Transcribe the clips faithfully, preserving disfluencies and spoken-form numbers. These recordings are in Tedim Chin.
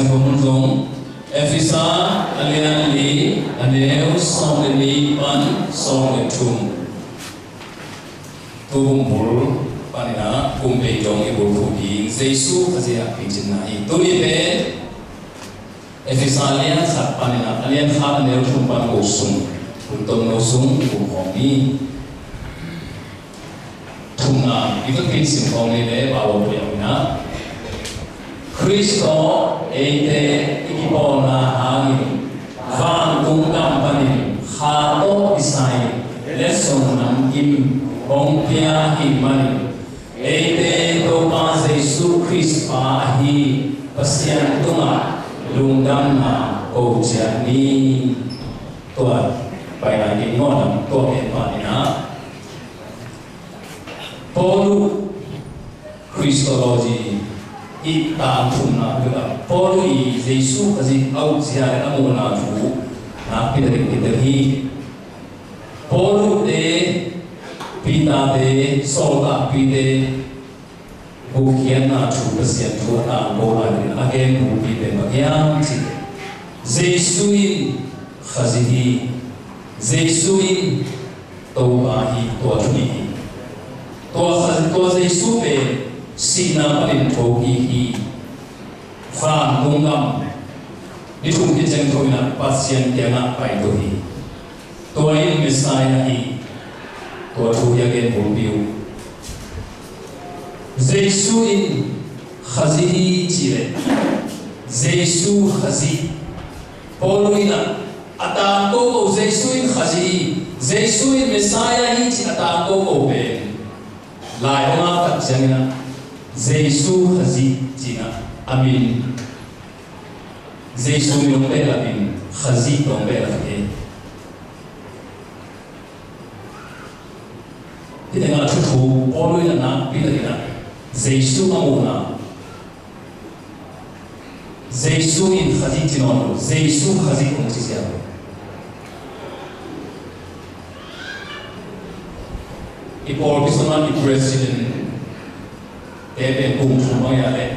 Siangtho mun zong Efesa a lian li, a neu sawm le nih pan sawm le thum. Tu bumbul panin ah kum vei dong i bulphuh ding Jesu Khazih a picinna hi. Tuni pen Efesa a lian khat panin ah a lian khat a neu thum pan ko sung, kum tomno sung i kum khawm ni. Thumna i va kin sim khawm ni le, Baibal pui a um na. Khrist tawh eite i kipawlna hangin vantung gam panin kha tawh kisai letsong namkim hong pia ahih manin, eite Topa Jesu Khrist pa ahi Pasian tungah lungdamna ko ciat ni. Tua pai lai ding ngawn lam tua pen panin ah Paulu Christology i tangthumna peuh ah Paulu i Jesu Khazih a ukzia le a muhna thu nakpi takin kitel hi. Paulu te, Peter te, sawltakpite gupkhiatna thu, Pasian thu a tangko lai dingin a gen bulpi pen bang hiam cih leh, Jesu in Khazih hi. Jesu in Topa hi, tua thu hi. Tua Kha-, tua Jesu pen sihna panin thokik hi. Vantung gam ni thum khit ciang tho in ah Pasian kiangah pai to hi. Tua in Messiah hi. Tua thu hi a gen bulpi uh. Jesu in Khazih hi cih leh, Jesu Khazih. Paulu in ah a tangko ko, Jesu in Khazih hi, Jesu in Messiah hi cih a tangko ko pen lai hong a tak ciangin ah Jesu Khazih ci-in ah a min, Jesu min hong behlap in, Khazih tawh hong behlap hi. Hih tengah thuthu Paulu in a nakpi takin ah Jesu a muhna, Jesu in Khazih ci nawn lo, Jesu Khazih hong ci ziau. I pawlpi sungah i president te pen kum thum bang hi a leh,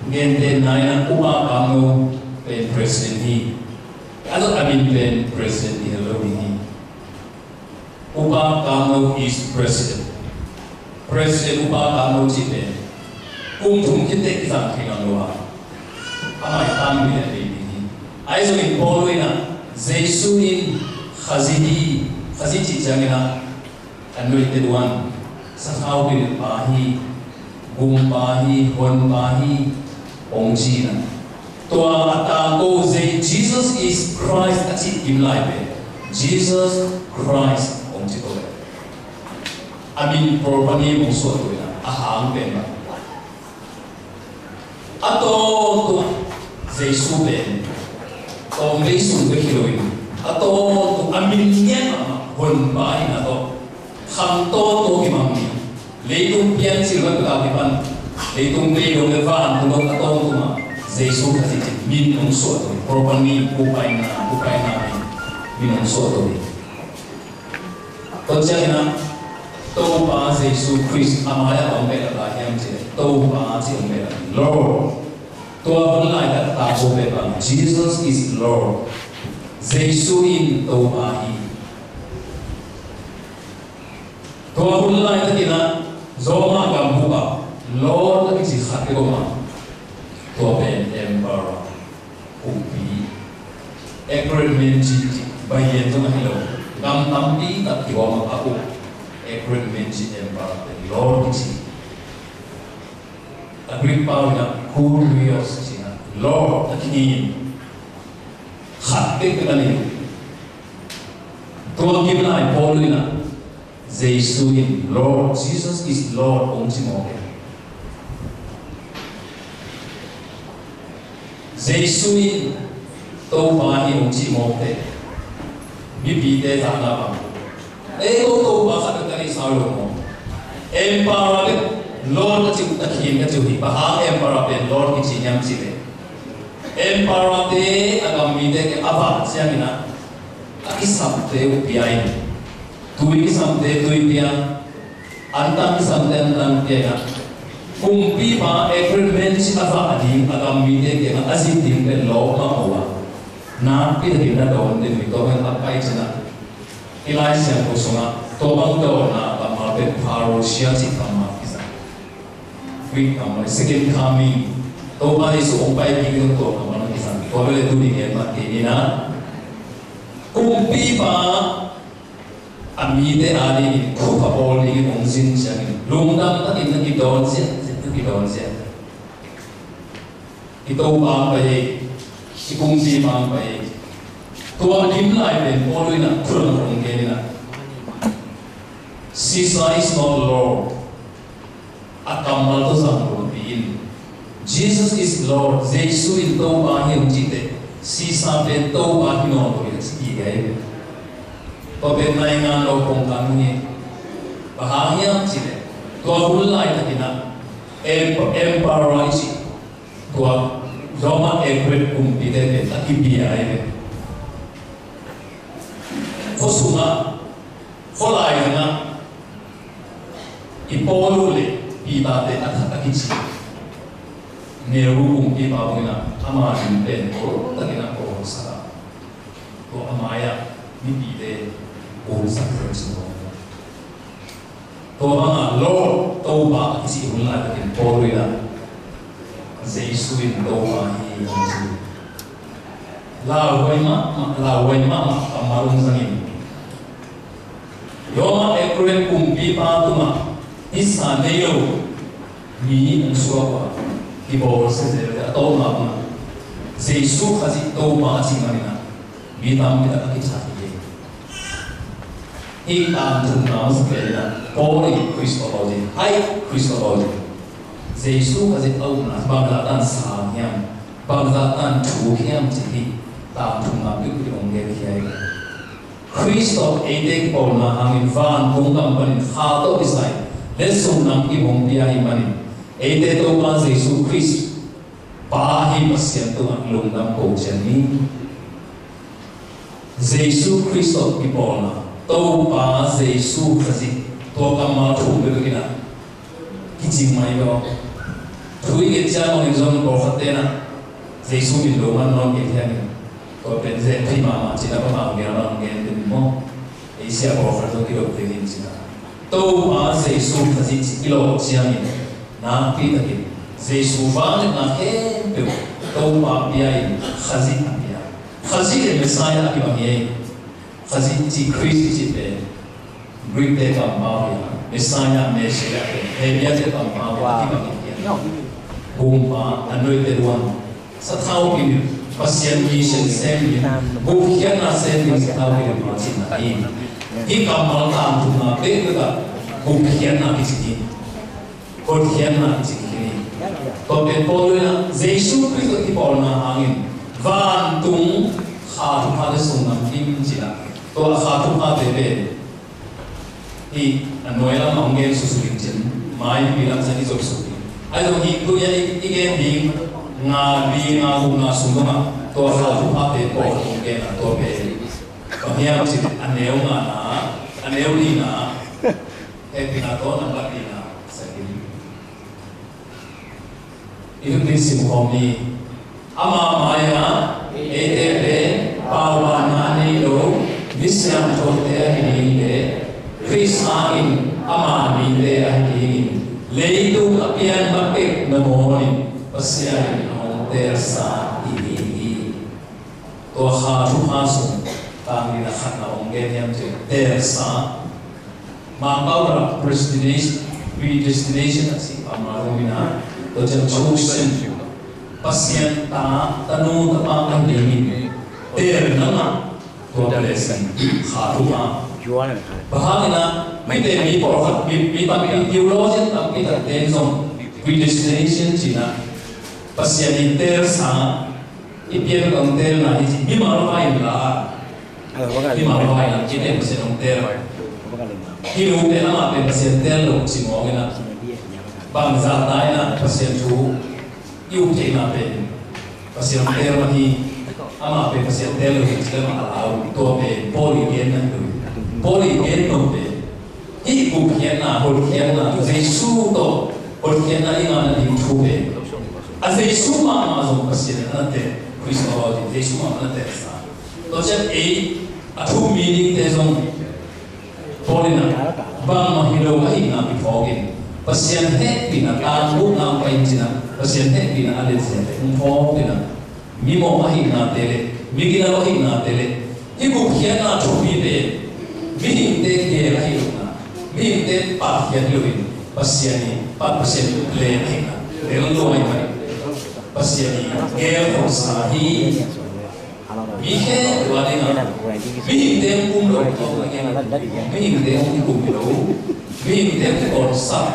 gentehna in ah Upa Kam No pen president hi. A zat a min pen president hi lo ding hi. Upa Kam No is president. President Upa Kam No cih pen kum thum khit teh kizang thei ngam lo a, a maitam mi le baby hi. Ahi zongin Paulu in ah Jesu in Khazih hi, Khazih cih ciangin ah Anointed One, sathau pilpa hi, gumpa hi, honpa hi, hong ci-in ah. Tua a tangko, Je-, Jesus is Christ a cih kim lai pen, Jesus Christ hong ci to leh, a min proper name hong suah to in ah, a hang pen bang. A tawntung Jesu pen tawmvei sung bek hi loin, a tawntung a min ngiat mahmah honpa ahihna tawh khang tawntung kimang ni. Leitung piancil van pek a kipan, leitung vei dong le vantung dong a tawntung ah Jesu Khazih cih min hong suah to hi. Proper name, bupaina, bupaina min, min hong suah to hi. Tua ciangin ah Topa Jesu Khrist a mai-ah hong behlap lai hiam cih leh, Topa cih hong behlap, Lord. Tua hun laitak a tangko pen bang, Jesus is Lord. Jesu in Topa hi. Tua hun laitakin ah Roma gambuk ah Lord a kici khat bek om a, tua pen Emperor, kumpi. A great man cih, cih, Baibal zong ahi lo, gam tampi tak kihawm a uk, a great man cih, Emperor pen Lord kici. A Greek pau in ah Kurios ci-in ah, Lord, a kinin khat bek bek a nei. Tua kim lai Paulu in ah Jesu in Lord, Jesus is Lord hong ci mawk hi. Jesu in Topa hi hong ci mawk teh, mipite zahna bang, ei, ko Topa khat bek ka neihsa uh lo maw? Emperor bek Lord ka ci uh, ka khin ka ci uh hi. Bang hang Emperor pen Lord kici hiam cih leh, Emperor te a gam mite kiang a vak ciangin ah, a kisamte uh pia in, tui kisamte tui pia, antang kisamte antang pia in ah, Kumpipa agreement ci a vah ding a gam mite kiangah a zin ding pen lawp mahmah uh a, nakpi takin na dawn den uh hi. Tua bangin a pai ciangin ah i Lai Siangtho sungah tua bang dawnna kammal pen parousia cih kammal kizang. Greek kammal, second coming. Topa Jesu hong pai ding tua kammal kizang. Tua bel tuni gen mah kei ni. Kumpipa a mite adingin thupha bawl dingin hong zin ciangin lungdam takin na kidawn ziahziah, na kidawn ziahziah. I Topa hong pai ei, i Kumpipa hong pai ei. Tua dim lai pen Paul in ah thu lam hong gen in ah, Caesar is not Lord. A kammal tawh zang lopi in, Jesus is Lord, Jesu in Topa hi hong cih teh, Caesar pen Topa hi nawn lo hi a ci hi. Tua pen naingan lo kong kan hi. Bang hang hiam cih leh, tua hun laitakin ah em-, emperor i cih, tua Roma emperor kumpite pen a kibia hi ve. Khua sungah, khua lai dingah i Paul uh le Peter te a that a kici. Nero kumpipa bangin ah ama ding pen Paul takin ah Paul sak a, tua a mai-ah mipite Paul sak zel ci maw. Tua bangah Lord, Topa a kici hun laitakin Paul in ah Jesu in Topa hi a ci. Lauhuai mahmah, lauhuai mahmah kammal hong zang in. Roma emperor kumpipa tungah hisa nei lo mi hong suak uh a, kibawlsia zel a, a tawpna bangah Jesu Khazih Topa a cih manin ah mi tampi tak a kithat hi. Hih tangthu nau sa pen in ah Paul in Christology, high Christology, Jesu Khazih a upna bangzah tan sang hiam, bangzah tan thuk hiam cih hih tangthu nau peuhpeuh hong gen khia hi. Khrist tawh eite kipawlna hangin vantung gam panin Kha tawh kisai letsong nam kip hong pia ahih manin, eite Topa Jesu Khrist Pa ahi Pasian tungah lungdam ko ciat ni. Jesu Khrist tawh kipawlna, Topa Jesu Khazih, tua kammal thum bekbek in ah kicing mai lo. Thu i gen ciang ong in zong pawlkhatte in ah Jesu min lo man nawn kei hiam in, tua pen zen thei mahmah cih na bang bang gen, bang gen te maw. Asia pawlkhat zong kilawh ding in cih na. Topa Jesu Khazih cih kilawh ciangin nakpi takin Jesu vangliatna khempeuh Topa pia in Khazih a pia. Khazih le Messiah a kibang hi. Khazih cih, Khrist cih pen Greek te kampau hi a, Messiah, Messiah pen Hebrew te kampau hi a, kibang hi a. Bumpa a nuaite luang sathau kim, Pasian mission sem kim, gupkhiatna sem kim, sathau kim, ma cihna hi. Hih kammal tangthu na bekbek ah gupkhiatna kici hi. Hotkhiatna kici hi. Tua pen Paul in ah Jesu Khrist tawh kipawlna hangin vantung Kha thukhate sung nam kim ci a, tua Kha thukhate pen hih a nuai lam a hong gen suksuk in cin, maipi lam sa i zop suk in. Ahi zong hih tuni-a i, i gen ding nga li nga guk nga sung dongah tua Kha thukhate pawlkhat hong gen a, tua pen bang hiam cih a neu ngana, a neu lina, hehpihna tawh nambat lina sa in. I thupi sim khawm ni. Ama mai-ah eite pen paubaanna nei lo mi siangthote ahi ding le Khrist hangin ama mite ahi dingin, leitung a piang bek nangawn in Pasian in a hong teelsa i hi hi. Tua Kha thukha sung tang nihna khatna hong gen hiam cih leh teelsa. Mangkau lam predestination, predestination a cih a mah lo in a, tua ciang chosen. Pasian ta, tanu, tapa ka hi ding in teelna mah, tua blessing, Kha thukha. Bang hang in a, mite mi pawlkhat, mi, mi tampi, theologian tampi tak ten zong predestination cih na, Pasian in teelsa, i pian hong teelna hi ci, mimal vai in la. Mimal vai in la, kite Pasian hong teel. Hi lo pen amah pen Pasian teel lo ci mawk in a. Bangzah ta in a Pasian thu i up theihna pen Pasian hong teel mah hi. Amah pen Pasian teel lo hi ci lam a lau, tua pen Paul i genna hi lo. Paul i gen lo pen hih gupkhiatna, hotkhiatna, Jesu tawh Hotkhiatna i ngahna ding thu pen a Jesu mahmah zong Pasian in a na tel, Khrist a Jesu mahmah a na telsa. Tua ciang ei a thu meaning te zong Paul in a bangmah hi lo ahihna kiphawk in Pasian hehpihna tangkona pai cih a Pasian hehpihna a letziat hong phawk in a mimawh ahihnate le migilo ahihnate le hih gupkhiatna thupi pen mihingte gel ahi lohna, mihingte patkhiat hi loin Pasian i pat Pasian i plan ahihna lel lo ahi mah. Pasian i gelkholsa hi. Mi khempeuh a dingah mihingte hong kum lo tawh a gen mihingte hong kum hi lo, mihingte hong kidonsak,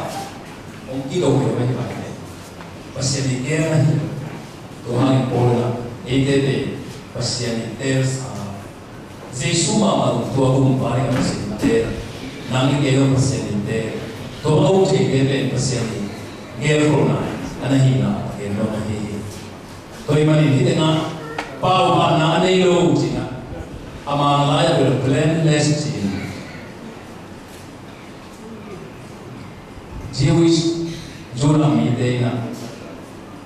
hong kido hi lo ahi mah. Pasian i gel ahi. Tua hangin Paul in a eite pen Pasian i telsa, Jesu mahmah tua gumpa ding a Pasian i tel, nang i tel a Pasian i tel, tua a um theite pen Pasian i gelkholna a na hihna a gen lo ahi hi. Tua ahih manin hih tengah paubanna a nei lo cihna, a manglai a bel blameless cihna. Jewish, Judah mite in a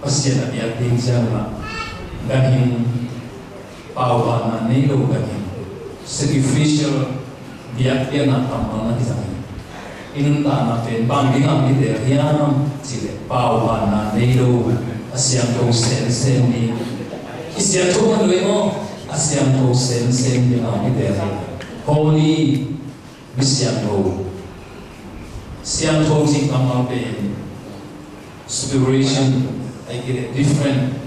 Pasian a biak ding ciangin a ganhing, paubanna nei lo ganhing, sacrificial biakpiakna kammal na kizang hi. I nuntakna pen bang dingah kite hiam cih leh paubanna nei lo, a siangtho semsem ding. I siangtho man lo hi maw, a siangtho semsem dingah kite hi. Holy, mi siangtho. Siangtho cih kammal pen separation, ahih kei leh different.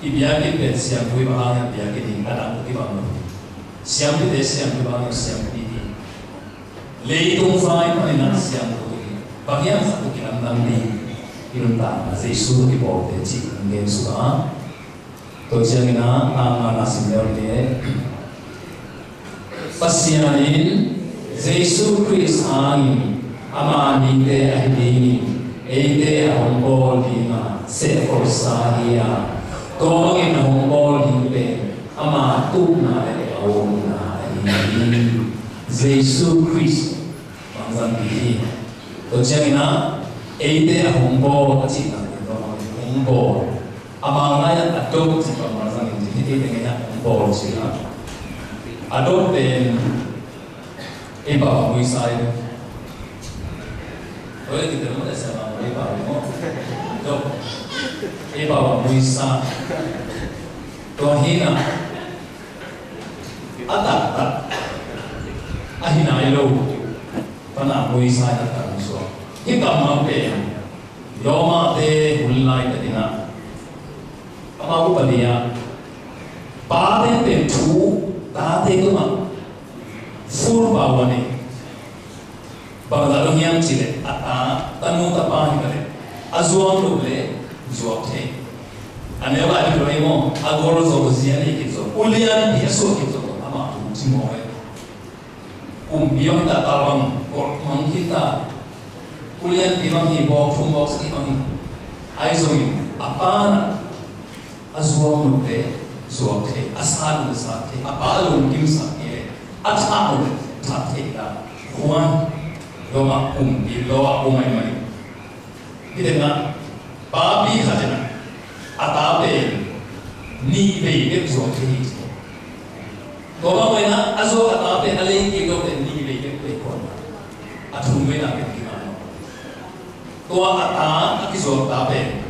I biakinn pen siangtho i bang hangin biakinn hi, a dang tawh kibang lo. Siampite siangtho i bang hangin siampi hi. Leitung vai panin a siangtho hi. Bang hiam khat tawh kilamdang ding, i nuntakna Jesu tawh kibawlte cih hong gen suk a. Tua ciangin a, a ngana sim leu ni. Pasian in Jesu Khrist hangin ama mite ahi dingin eite a hong bawl dinga sehkholsa hi a, tua bangin a hong bawl ding pen ama tukna le a omna ahi hi. Jesu Khrist bangzah ding hi. Tua ciangin a, eite a hong bawl a cihna pen hong bawl. A manglai ah adopt cih bangmah zangin cih hi, eite ngeina hong bawl cih a. Adopt pen ei pau a muisa hi. Oi, kite lo mah le sia ma ei pau hi maw. Adopt. Ei pau a muisa. Tua hi na. A taktak a hi nai lo. Pana muisa hi na taktak musuak. Hih kammal pen Roma te hun laitakin a, amau upadi a, pate pen thu tate tungah full power nei. Bangzah dong hiam cih leh a ta, tanu tapa hi ta leh a zuak loh leh zuak thei. A neu lai hi lo hi maw, a gol zo zia nei kik zo, ulianpi a suak kik zo, amah thu ci maw hi. Kumpi bang ta, tal bang gol mang kik ta, ulianpi bang hi, bawk thum bawk sagih bang hi. Ahi zongin a pa na a zuak loh leh zuak thei, a sat loh leh sat thei, a pa a lungkim sak kei leh, a thah loh leh thah thei ta. Huan, Roma kumpi lo a um ahih manin. Hih tengah papi khat in a ta pen nih vei bek zuak thei hi ci. Tua bang mah in a zuak a ta pen a lei kik loh pen nih vei bek pei khuan. A thum vei na pen kik a. Tua a ta, a kizuak ta pen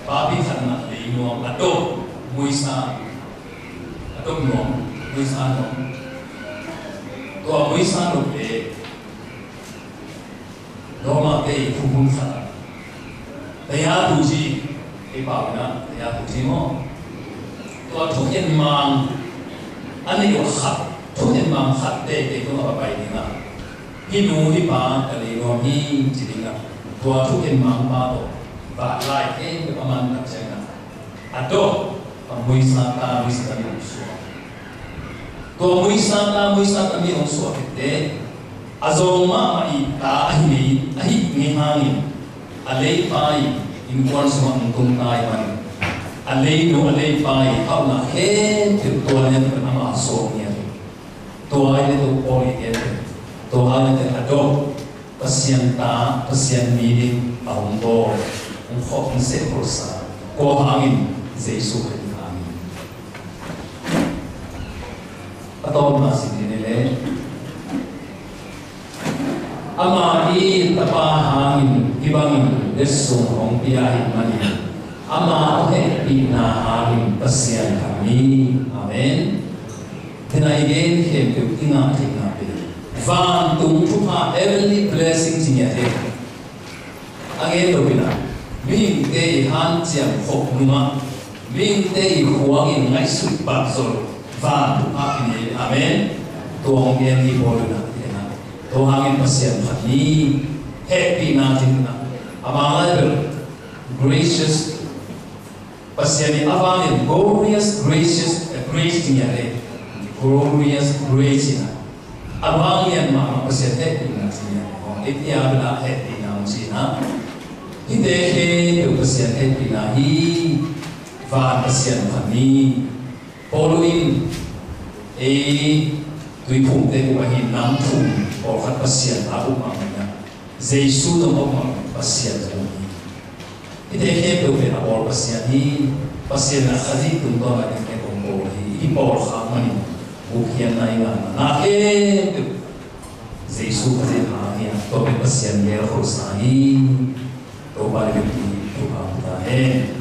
papi khat in a lei nuam, a dop muisa, a dop nuam, muisa nuam. Tua muisa nuam pen Roma te i thukhun khat a, taya tu ci, i pau in a taya tu ci maw. Tua thukhen mang a neih uh khat, thukhen mang khat teitei tungah va pai ding a, hih nu hih pa ka lei nuam hi ci ding a, tua thukhen mang pa tawh va lai khempeuh a man tak ciangin a, a dop a muisa ta, muisa ta mi hong suak. Tua muisa ta, muisa ta mi hong suak khit teh, a zawng mahmah i ta ahi ngei, ahi ngei hangin a leipa i innkuan sungah hong tung ta ahih manin a leinu, a leipa i hauhna khempeuh tua lian pen amah suak ngiat hi. Tua ahih leh tua Paul i gen pen, tua ahih leh a dop Pasian ta, Pasian minin a hong bawl, hong khop, hong sehkholsa, kua hangin? Jesu Khrih hangin. A tawpna sim ni le, ama i Tapa hangin hih bangin letsong hong pia ahih manin, ama hong hehpihna hangin Pasian khat ni. Amen. Tua i gen khempeuh i ngah theihna pen vantung thupha, heavenly blessing ci ngiat hi. A gen lo pi na, mihingte i hanciam khop nungah, mihingte i khuangin ngaihsut bat zol, vantung thupha pi ni. Amen. Tua hong gen ni Paul in a, tua hangin Pasian khat ni, hehpihna ci na, a mang lai bel gracious, Pasian in a vangin glorious, gracious, eh, grace ci ngiat hi. Glorious grace in a, a vangin mahmah Pasian hehpihna ci ngiat hi. Hong i tia bela hehpihna hong ci na. Hihte khempeuh Pasian hehpihna hi. Van Pasian khat ni. Paul in ei tuiphumte bup ahi nam thum pawlkhat Pasian a bup mahmah na. Jesu zong a bup mahmah, Pasian zong hi. Hihte khempeuh pen a bawl Pasian hi. Pasian a Khazih tungtawn a tengteng hong bawl hi. Hih bawl khak manin gupkhiatna i ngahna, na khempeuh Jesu Khazih hang hi a, tua pen Pasian gelkholsa hi. Topa in thupha hong pia ta hen.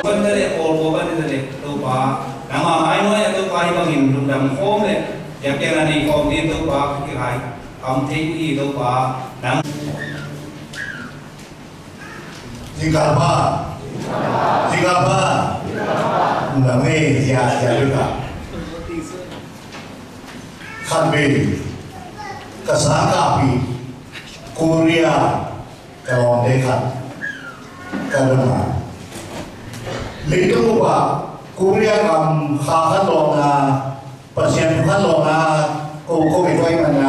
Ban ta leh, Paul, Paul ban ta leh, Topa, nangmah mai nuai-ah Topa, hih bangin lungdam khawm leh biakpiakna nei khawm ding Topa, ka kihai kam thei uh hi Topa, nang. Zingkal pha. Zingkal pha. Lungdam ei, zia, zia, zia. Khat vei, ka sangkahpih Korea ka lawmte khat ka dong a, leitung bup ah Korea gam kha khanlawhna, Pasian thu khanlawhna ko, ko vei ko ahih manin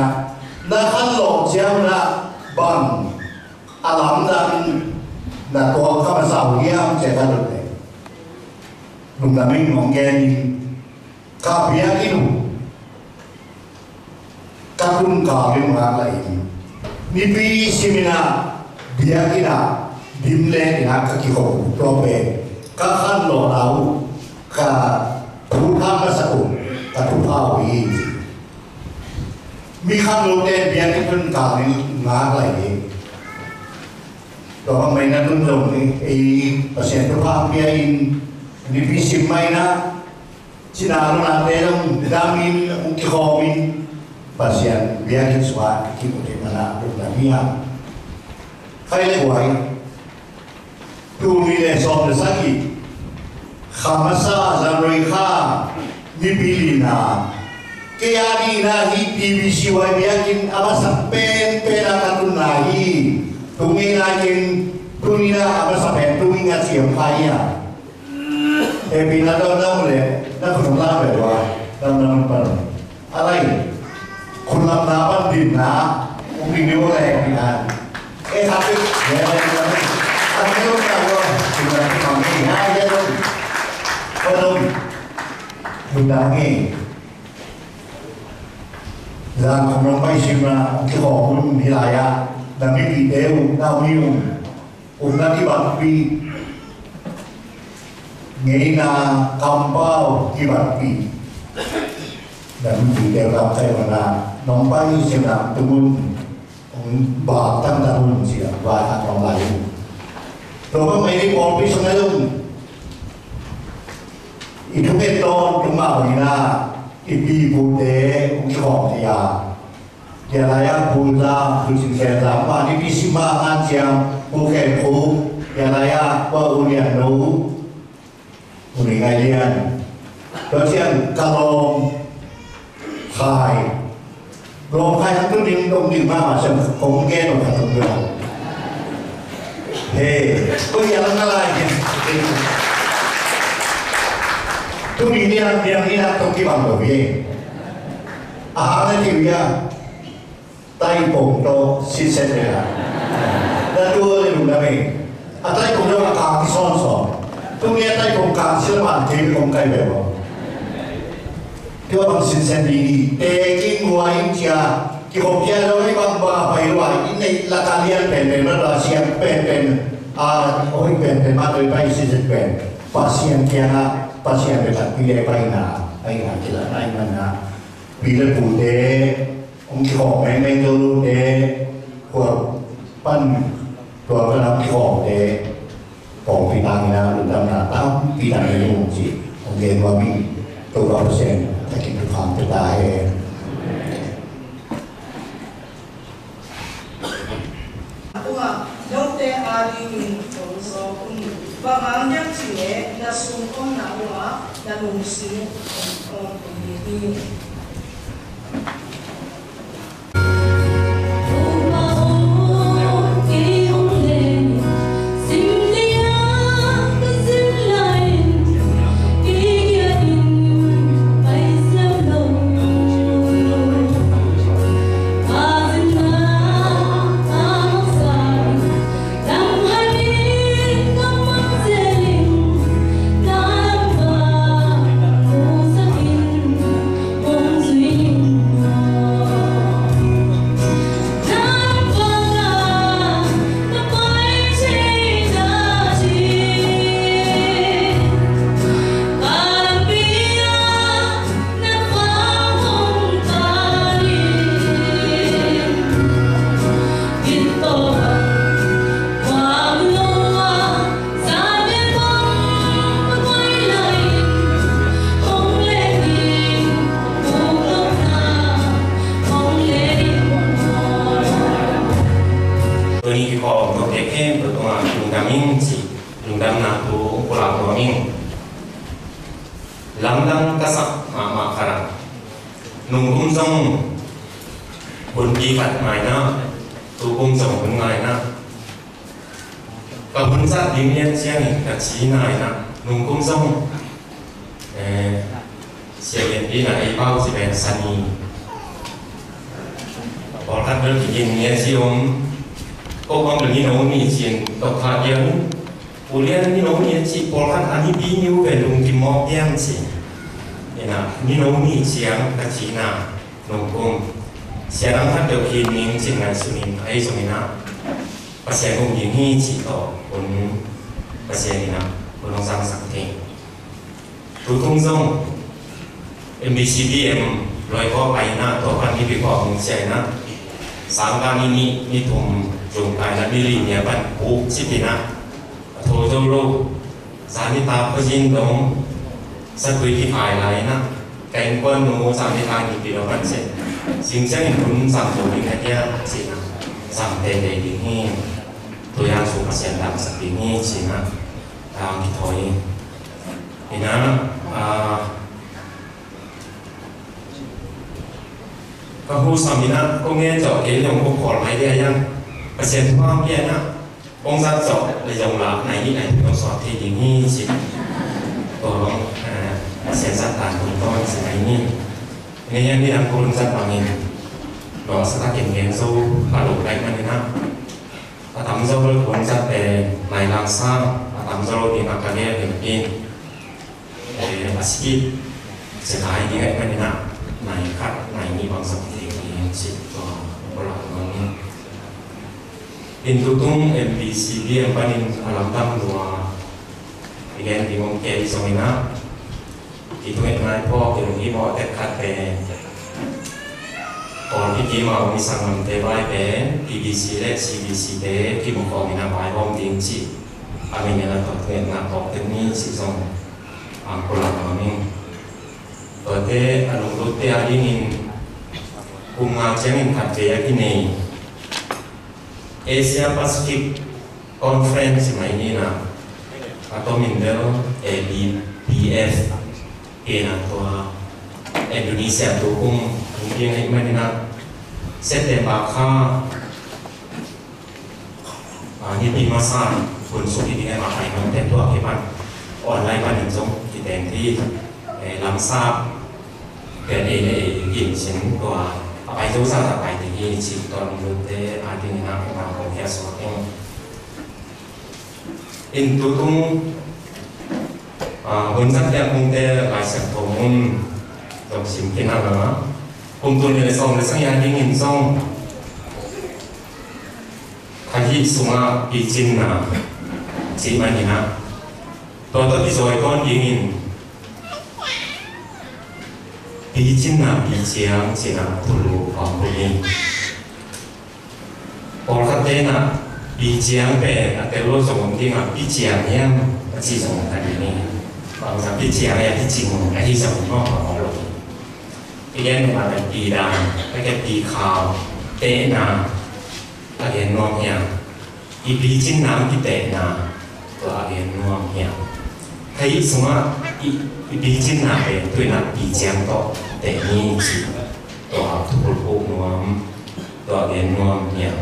na khanlawh ciang na bang a lamdang na tuak kha masa uh hiam ci-a ka dot leh, lungdam in hong gen in, ka biakinn uh ka tun kal ding ngak lai in, nipi sim in ah biakinn ah dim le in ah ka kikhop uh, tua pen ka khanlawhna uh, ka thupha masak uh, ka thupha uh hi. Mi khanglote biakinn tun kal ding ngak lai hi. Tua bang mah na tun zong ei Pasian thupha pia in, nipi sim mah in ah, cina nunate zong dam in, hong kikhawm in, Pasian biakinn sungah kimu thei man ah lungdam hi hang. Khai le guai, tul nih le sawm le sagih kha masa January kha nipi lina, kei a dingin ah hih T B C Y biakinn a masak penpen a ka tunna hi. Tung ei lai ken tuni-in ah a masa pen tung ei nga ciam kha hi a. Hehpihna tawh na om leh na khut hong lam ve ua, lam na mun pan. A lai, khut lamna pan dinna hong ding ding ua, hehpihna. Eh, happy, hehpihna. A hong ding ua, khut lam pan ding, hehpihna. Khut lam. Khut lam hi. Zan khawng lam pai sim na, hong kikhawm hun hi lai ah, na mipite uh, na mi uh. Upna kibatpih, ngeina kampau kibatpih. Dam ding deuh lam kai mana nong pai sin lam tumun, ong ba tan tan un sia, ba tan ong lai un. Tua bang mai ni pawlpi sung ai lung. I thunget tawn tung mah bangin ah i pi i pute ong kikhawm thei a. Tua lai-ah Pu Zam, Pu Cin Khen Zam mah, nipi sim mah a hanciam, Pu Khen Khuk, Pianlai ah kua U Lian no, U Ni Ngai Lian, tua ciang ka lawm Khai, lawm Khai ang tu ding dong ding mama siam kong gen ong khat ong ding. He, ko ya lang ngalai. Tu ni niang niang ni na tong ki bang lo ye. Aha na ti ya. Taipong tawh sitset ve a, na tua le lungdam e. A taipong tawh a kang kisawnsawn. Tuni a taipong kang silman kei kong kai ve maw. Tua bang sitset didi te king hua in cia kikhop cia lo i bang bang a pai lua i neih lak a lian penpen ma tua siang penpen a oi penpen ma tua i pai sitset pen Pasian kiangah Pasian ve takpi le paina paina kila paina na. Pi le pute hong kikhawm mengmeng zo lote, khua pan tua pan hong kikhawmte pawlpi tangin a lungdamna tampi tangin hong ci hong gen nuam hi. Topa Pasian thakin thukham pia ta hen. Tua note a dingin hong zawk un. Bang hang hiam cih leh na sung omna uh ah na lungsim uh hong om ding hi. Tuni kikhawm note khempeuh tungah lungdam ing ci, lungdamna thu pulak nuam ing. Lamdang ka sak mahmah khat ah, nungkum zong hunpi khat ngaina, tukum zong hun ngaina. Ka hun zat ding lian ciangin ka ci naina, nungkum zong, eh, sia lian dina ei pau ci pen sani. Pawlkhat bel kikin nge ci om, ko bang bel ni no ni cin tok kha diang, u lian ni no ni ci pawlkhat a ni pi ni u pen lungkim mawk diang ci. Ina, ni no ni ciang ka ci na, nungkum. Sia nang khat deuh khin ning cin ngai sunin, ei zong ina. Pasian hong ding hi cih tawh hun Pasian in ah hun hong zangsak thei. Tutung zong M B C B M luai kawk a in ah tua pan nipi kawk hong cia in ah sangkah ni nih ni thum zung kai in ah ni li nia pan puk cih in ah a tho zo lo. Zan nitak khuazin dong satui kikhai lai in ah ka innkuan nu zan nitak nipi lo pan seh. Zing ciangin hun zang zo ding a hiam ci in ah zang teitei ding hi. Tua zan sung Pasian damsak ding hi ci in ah tang kithawi in ah, ah, ka hu sam in ah kong ngen zawh kei zong kong khawl mai dia hiam. Pasian thu hang pia in ah kong zat zawh le zong lah nai nih nai thum zong suak thei ding hi ci. Tua zong, eh, Pasian zat dan kong tawn ci nai nih. Ngai hiam ni dang kong zat bangin lawhsa takin gen zo ka lo laih man in ah a tam zo lo kong zat pen nai lang sang a tam zo lo ding a ka gel ding in. Eh, a sikit sia kai ding ahih manin ah nai khat nai nih bang zong thei ding hi ci tua bawlak nuam in. In tutung M B C B M panin a lamdang lua i gen ding om kei zongin ah i thunget ngai phawk i lung i mawh tek khat pen Kawlpi kim a om i sanggamte vai pen T B C le C B C te kimu khawm in ah vaihawm ding cih a min in ah tua thungetna phawk tek ni cih zong a pulak nuam ing. Tuate a lunglutte a dingin kum nga ciangin khatvei a kinei Asia Pacific conference mai ni na, a tomin bel A B P F kena tua Indonesia tu kum hong piang ahih manin ah September kha, ah, nipi masa hun suk i ding a, a pai man pen tua kipan online panin zong kiteng hi, eh, lamsap pen ei le ei gim cin tua a pai zo sa ta pai ding hi ci tua lungdamte a dingin ah kong khia suak ing. In tutung, ah, hun zat piak kungte Lai Siangtho mun zong sim khin a, kum tul nih le sawm le sagih a dingin zong kha hih sungah picinna cih manin ah tua tawh i zawi tawn dingin picinna piciang cih a thulu hong put ni. Pawlkhatte in ah piciang pen a tel lo zong om ding a, piciang hiam a ci zong om ta ding hi. Bangzah piciang a picing ahi zong maw, a om lo hi. I gen nung a pen pidan, a ke pikhau, tehna a gen nuam hiam, i picinna kitehna tua a gen nuam hiam. Kha hih sungah i, i picinna pen tu in ah piciang tawh teh ni ci tua a thukulpuk nuam. Tua gen nuam hiam.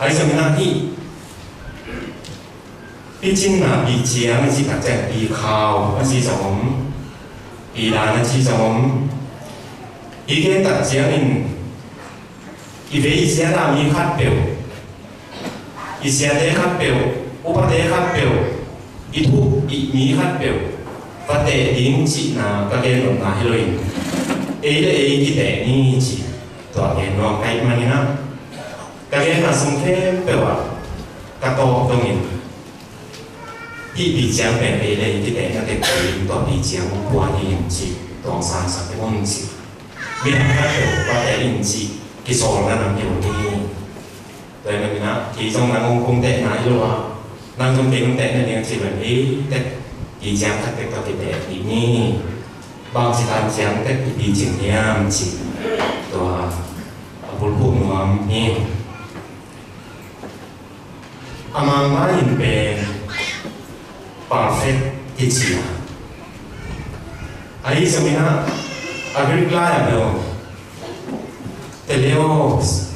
Ahi zongin ah hih picinna piciang i cih tak ciang pikhau a ci zong om, pidan a ci zong om. I gen tak ciangin i vei i siat a mi khatpeuh, i siate khatpeuh, upate khatpeuh, i thuhpih mi khatpeuh va teh ding cihna ka gen nopna hi lo in, ei le ei kiteh ni cih tua gen nuam ka hih manin ah ka genna sung khempeuh ah ka tawp dongin hih piciang pen ei le ei kitehna tek ding tua piciang pua hi in cih tuang sangsak un cih, midang khatpeuh va teh in cih kisawlna nam hi lo hi. Tua ahih manin ah kei zong nang hong kong tehna hi lo a, nang zong kei hong tehna ding a ci pen ei tek piciang khat tek tawh kiteh ding hi. Bangci tan ciang tek i picing hiam cih tua a bulphuh nuam hi. A mangma in pen perfect kici a, ahi zongin ah a Greek lai ah bel teleos,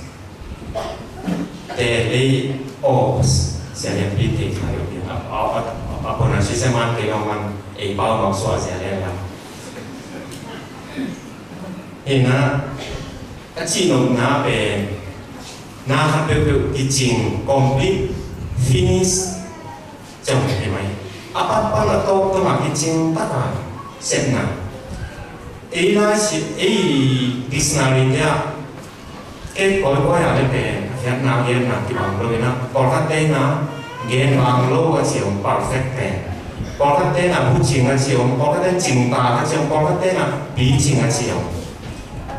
teleos, sia lianpi thei kha lo ding a, a, a, a pronunciation man kei lo man ei pau bang suah sia lian la. Hi na, a cihnopna pen na khat peuhpeuh kicing, complete, finish, ciang hi mai. A patpang a tawp tawmah kicing taka sepna. Ei lai si, ei dictionary te ah kei kawikawi a le pen a khiatna genna kibang lo in ah, pawlkhatte in ah gen bang lo a ci om perfect pen, pawlkhatte in ah bucing a ci om, pawlkhatte in cingtak a ci om, pawlkhatte in ah picing a ci om.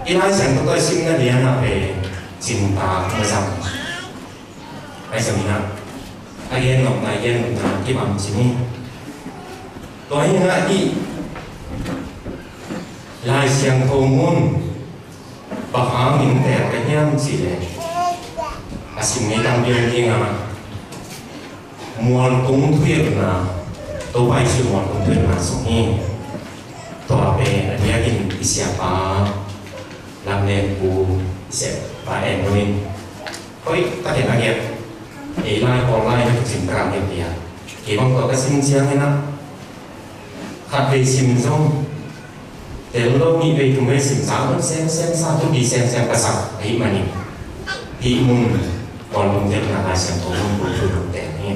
I Lai Siangtho tawh i simna lian ah pen cingtak na zang. Ahi zongin ah a gen nopna, a gen nopna kibang ci ni. Tua hi in ah hih Lai Siangtho mun bang hangin teel ka hiam cih leh, a sim ngei tampi om ding a, mualtung thuhilhna, Topa Jesuh mualtung thuhilhna sung hi. Tua pen a diakin i siapa Lam Lian Pu, i siapa En Nuin, hoih takin a giat, ei lai Kawl lai na kicing ka rak giat hi a. Kei bang tua ka sim ciangin ah khat vei sim zong tel lo, nih vei thum vei sim sa, semsem sa, thupi semsem ka sak ahih manin hih mun Kawl mun tel na Lai Siangtho mun bulphuh nong tel hi.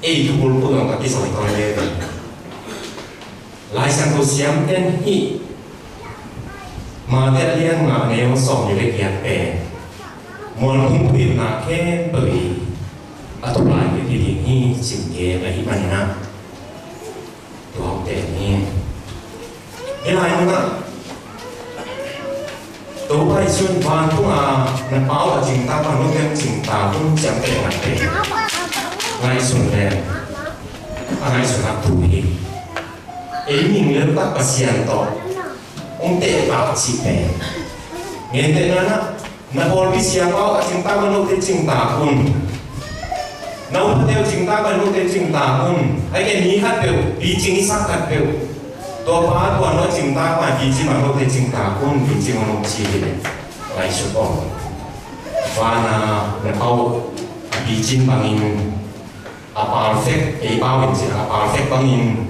Ei thu bulphuh nong ka kisawi tawn veve. Lai Siangtho siamten hih Mate a lian nga neu sawm nih le giat pen mualtung thuhilhna khempeuh i a tawp lai bek hi ding hi cih gen ahih manin ah tua hong tel ni. Hih lai mun ah Topa Jesuh in vantung a na pau a cingtak, vantung a cingtak hun ciamteh ngai pen ngaihsun pen a ngaihsutna thu hi. Ei ning leltak Pasian tawh hong tehtak cih pen, gentehna in ah na pawlpi siapa uh a cingtak, na note cingtak un. Na upate uh cingtak un, note cingtak un. Ahih kei leh mi khatpeuh picing i sak khatpeuh, tua pa tua nu cingtak mah, picing mah, note cingtak un, picing un, ci hi leh ngaihsut aw. Van a na pa uh a picing bangin, a perfect, ei pau in ci a, a perfect bangin,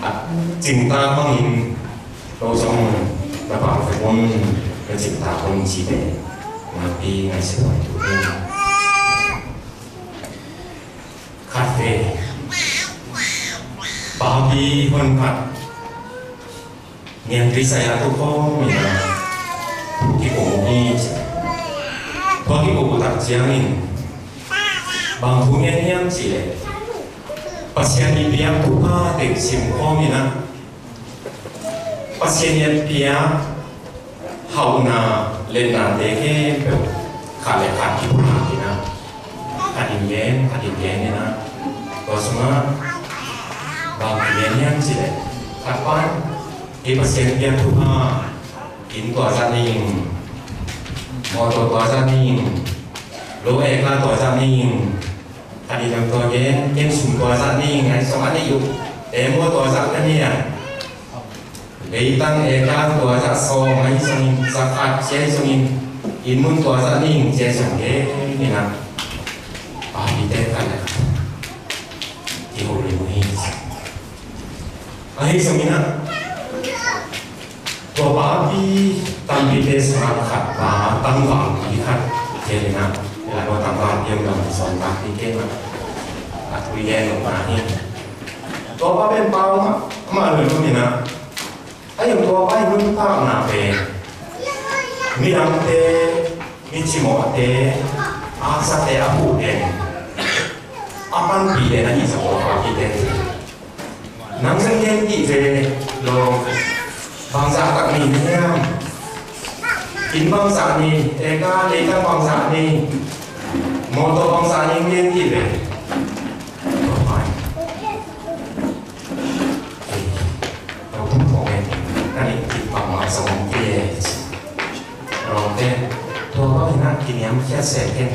a cingtak bangin, lo zong na perfect un, na cingtak un, ci te nakpi ngaihsut aw. Khat ve, papi hun khat, niangtui sai a tu khawm in a, thu kiko uh hi ci. Thu kiko uh tak ciangin bang thu ngen hiam cih leh, Pasian i piak thupha teng sim khawm in a, Pasian i piak hauhna, liatnate khempeuh khat le khat kipulak in a, khat in gen, khat in gen in a, tua sungah bang gen hiam cih leh, khat pan, kei Pasian piak thupha, inn tua zat ning, mawtaw tua zat ning, lo, eka tua zat ning, khat in tua gen, ken sum tua zat ning, ahi zong a neih uh te maw tua zat ka nei a, leitang eka tua zah sawm ahi zongin, za khat ci ahi zongin, inn mun tua zah ning ci ahi zong, he, hi na, papi te khat le khat kiho lel uh hi. Ahi zongin a, tua papi tampi te sungah khat pa tangvalpi khat, hi na, hi la, tua tangvalpi om dong sawm papi te na, a tui gen lo na hi. Tua pa pen pau mah, mah lel uh hi na. Ahi zong tua pa i nuntakna pen midangte, mi cimawhte, haksate a huh den, a panpih den ahi zong tua pa kite. Nang zong gen kik ve lo, bangzah tak nei na hiam? Inn bangzah nei, eka leitang bangzah nei, mawtaw bangzah nei, gen kik ve. Tua pa in Ei, tua tung tung e, ka neih kik bangmah zong om kei e, ci. Lawmte, tua bangin a kiniamkhiat se kei.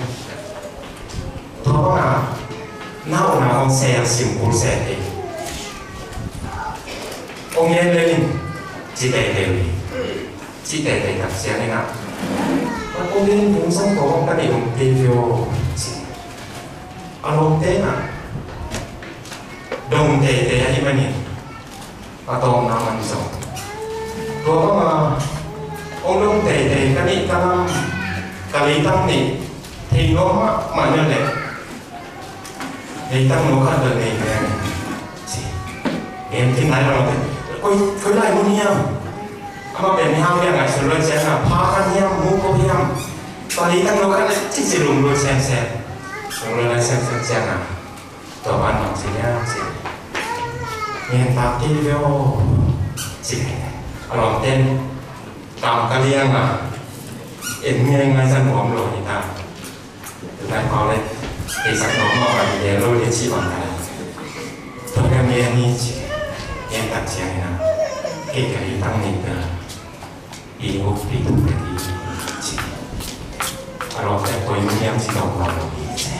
Tua bangin a na upna hong sel sim kul se kei. Hong ngen lel in, ci teitei, ci teitei tak ciangin a, hong ngen lel in zong tua bang ka neih om kei ve aw, ci. A lawmte na dong teitei ahih manin, a tawpna man zong, tua banga hong dong teitei ka nih ka lam, ka leitang nih thei nuam mahmah ngiat leh, leitang no khat bel nei ve, ci. Gen khin lai lo, koi, koi lai mun hiam? Amah pen mihau hiam, ngaihsun lua ciang a, pha khat hiam, mu ko hiam? Tua leitang no khat leh ci ci lum lua semsem. Lum lua lai semsem ciang a, tua pan bang ci hiam ci, ngen tak kei ve aw, ci. A lawmte'n tam ka liang a, en ngaingai zan nuam lo hi ta. Tua pan pau leh, kei sak nuam mah bang hi lo leh ci bang ta. Tua ka ngen hi ci, ngen tak ciangin a, kei ka leitang nih bel pi guk pi thum ka hi ci. A lawmte, koi mun hiam ci tawm lo hi ci.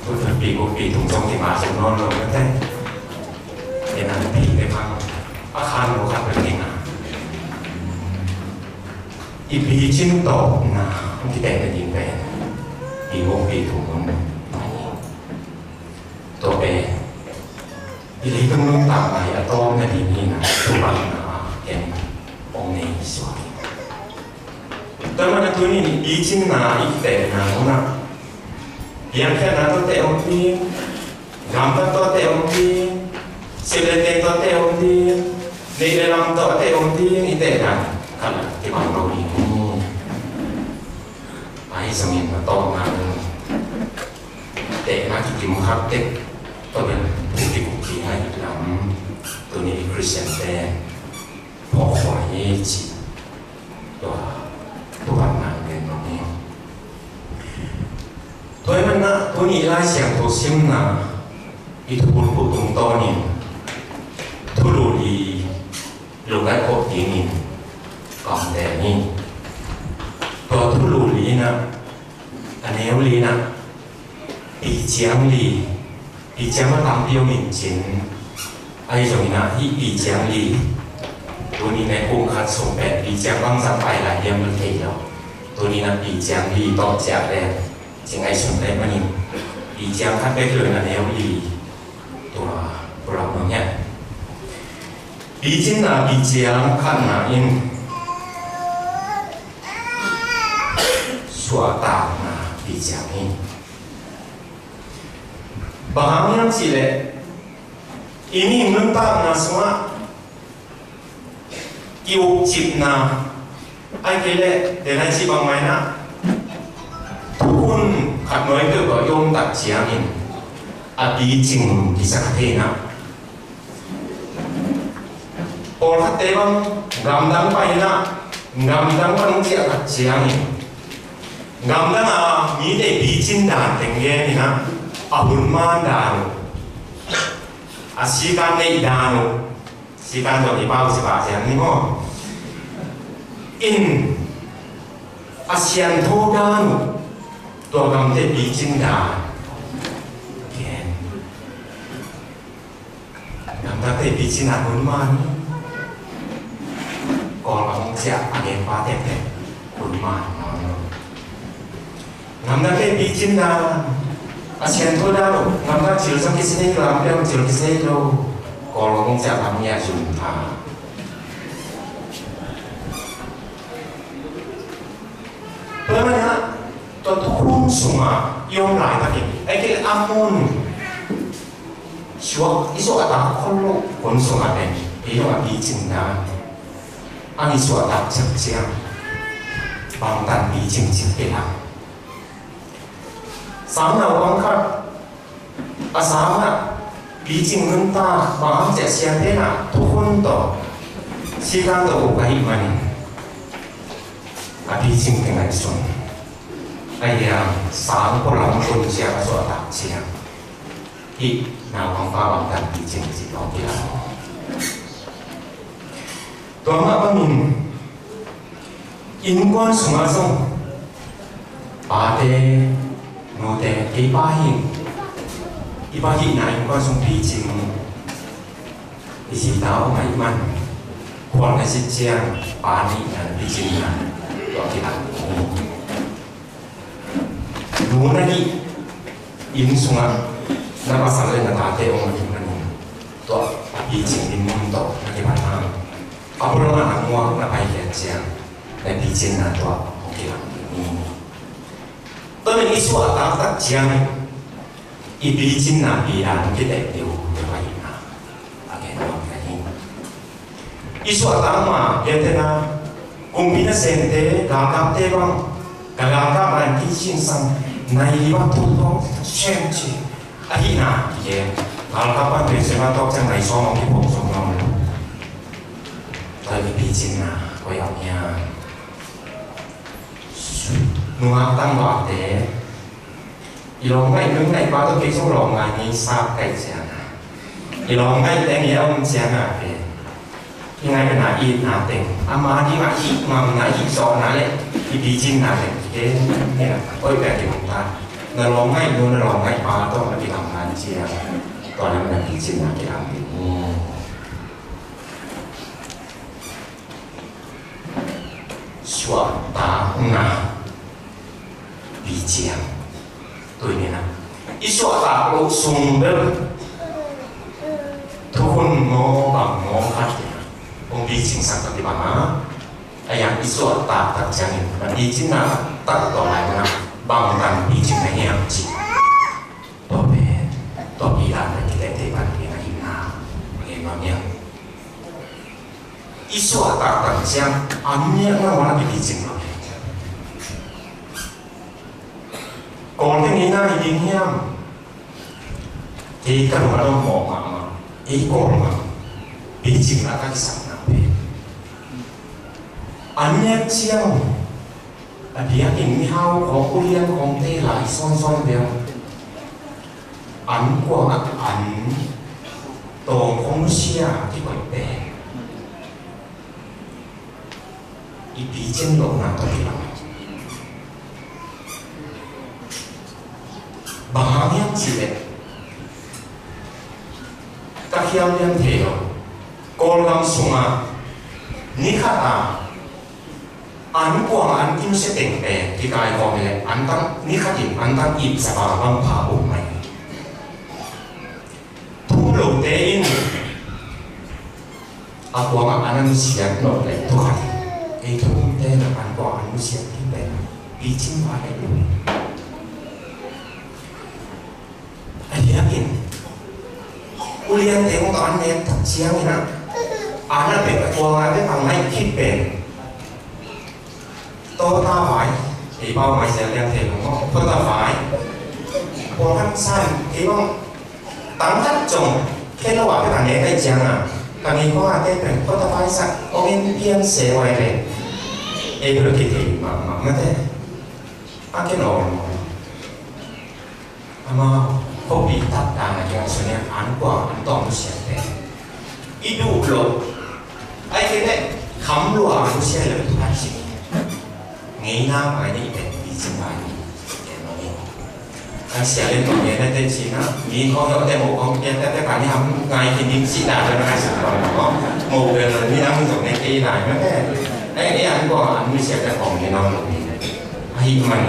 Tua pi guk pi thum zong kimah zong nawn lo mate. Ken a pi te bang a khan lo khat bek hi na. I picing tawpna hong kitehna ding pen pi guk pi thum hong, tua pen i leitung nuntakna i a tawpna ding hi na, thupatna ken hong nei suak hi. Tua manin a tuni-in i picingna i kitehna hun ah, piangkhiatna tawh teh om ding, gamtat tawh teh om ding, sep le teh tawh teh om ding, neih le lam tawh teh om ding, i tehdan khat lah kibang lo ding hi. Ahi zongin a tawpna hun, tehna kikim khat tek tawh bel thu kiko kik hi lam, tuni i Khristiante phawk khua hi ci. Tua, tua pan nang gen nong hi. Tua ahih manin a, tuni Lai Siangtho simna i thubulphuh tungtawnin thulu li lungdam khop dingin ka hong teel hi. Tua thulu Uli na, piciang li, piciang ma tampi om in cin. Ahi zongin ah hih piciang li, tuni na kum khat sung pen piciang bangzah pai lai hiam na thei lo. Tuni na piciang li tawh ciah le, ci ngaihsun le manin, piciang khat bek lo na neu li. Tua pulak mang hian. Picinna piciang khatna in suahtakna piciang hi. Bang hang hiam cihleh, i mihing nuntakna sungah ki-ukcipna, ahih kei leh, denai cih bangmah in ah, thukhun khat nuai peuh tawh i om tak ciangin a picing kisa kha thei in ah. Pawlkhatte bang gamdang pai in ah, gamdang pan hong ciah tak ciangin, gamdang a mite picin dan teng gen in ah, a hun man dan uh, a sikan neih dan uh, sikan zong i pau si pah ciang ni maw? In a siangtho dan uh, tua gamte picin dan. Gen. Gamdangte picin dan hun man. Kawlgam hong ciah a gen pa tektek hun man. Gamdangte picin dan, a siangtho dan uh, gamdang cil zong kisa thei lo, lam peuh cil kisa thei lo. Kawlgam hong ciah lam ngiat zun pha. Tua manin ah, tua thukhun sungah i om laitakin, ahih kei leh a mun suak, i suahtak khol loh hun sungah pen, ei zong a picing dan, a i suahtak ciangciang, bangtan picing cih pen a. Sang naupang khat a sangah picing nuntak, bang hang ciah siate in ah thukhun tawh, sikan tawh uk ahih manin, a picing teng ngaihsun. Ahi hang sang pualam khun ciang a suahtak ciang, hih naupangpa bangtan picing cih tawh kilang. Tua mah bangin innkuan sungah zong pate, nute, kei pa hi, i pa hihna innkuan sung picing, i zi ta om ahih man, khual na sit ciang pa neihna, picingna, tua kilang. Nu na hih inn sungah na pasal le na tate om ahih manin, tua picing in mun tawh na kipan hang, a bulngah a muak na paikhia ciang, na picinna tua hong kilang ding hi. Tua manin i suahtak tak ciang i picinna pi dan hong kiteh ding uh, tua ahihna a gen nuam ka hi. I suahtak ma, gentehna, kumpi nasemte, galkapte bang, ka galkap ma in kicin sang, nai li bang tu tawh sem ci. Ahihna kigen, galkap pan pen sem a tawk ciang nai sawm hong kiphawk sawm nuam lo. Tua i picinna koi ah hiam? Nungak tangvahte, i lawmngaih, nungngaihpa tawh kei zong lawmngaih ngei sa ka hih ciangin, i lawmngaihte ngei a om ciangin pen, i ngaihna, i itna teng, ama dingin i hih ngamna, i hih zawhna le i picinna teng kigen, oi, ka kihong ta. Na lawmngaihnu, na lawmngaihpa tawh na kigamla ciang, tua lam na picinna kilang ding hi. Suahtakna piciang. Tuni in ah, i suahtak loh sung bel thukhun maw, bang maw khat in ah hong picingsak tak i bang a, a yang i suahtak tak ciangin na picinna tak tua lai mun ah bangtan picing na hiam cih, tua pen, tua pi dan na kiteh teh pan pi na hi na. Ngen nuam hiam? I suahtak tak ciang a miakna wan a kipicing lo. Kawlte ngeina hi ding hiam? Kei ka lung a dong mawh mahmah, ei Kawl mah picing na ka kisakna pen, a miak ciang a biakinn mihau khawng, ulian khawngte lai sawnsawn bel, an kuangah an tawng khawng nusia kikoih pen i picin lohna tawh kilang. Bang hang hiam cih leh ka khial lian thei lo. Kawlgam sungah ni khat a an kuang an kimsia teng pen kikaikhawm leh an tang ni khatin an tang ip zapa bang pha um mai. Thum lote in a kuangah an a nusiat nop leh thukhat, ei thumte na an kuang an nusiat hi pen picing va leh lu. A diakin uliante kong an nek tak ciangin ah an a pek a kuangah pek a ngaih khit pen Tawta vai, ei pau mai sia liang thei lo maw. Tawta vai. Puang han san, ei bang tang khat zong khen lo a pek a ne kai ciang a, ka ngei kong a te pen tawta vai sa, ong in pian se vai pen. Ei bro ki thei ma ma ma te. A ken ong. Ama, hopi tak dan a kiang sunia an kua an tawng nusia te. I duh lo. Ai kei te kham lua nusia lo tu ai si. Ngei na mai ni pen di cin mai ni. Kan sia len kong ngei na te cin na. Mi kong yo te mo kong kian te te kan ni ham ngai kin dim si da lo na si kong mo. Mo ke lo ni na mi zong ne kei lai na te. Ai ni an kua an nusia te kong ni na lo ni. Ai man.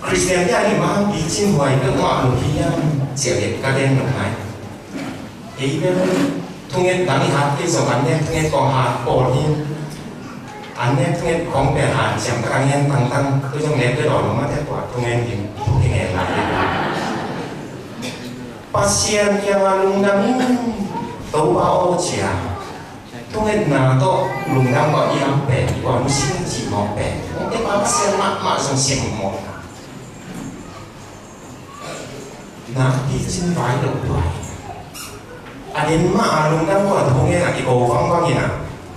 Khristian te a ni mah picin huai peuhmah lo hi hiam cih leh ka gen lo ngai. Ei bel thungen dang i hat kei zong an nek thungen kong hat pawl hi. An nek thungen kong pen hat ciam tak a ngen tangtang tu zong nek bel lo mah te kua thungen hi. Thungen lai hi. Pasian kiangah lungdam in Topa aw cia. Thungetna tawh lungdam kawh i am pen i kua nusia cih mawk pen hong te pa Pasian mahmah zong sia mawk na. Na picin vai lo duai. A den mah a lungdam kawh thungen a i ko vangbang in a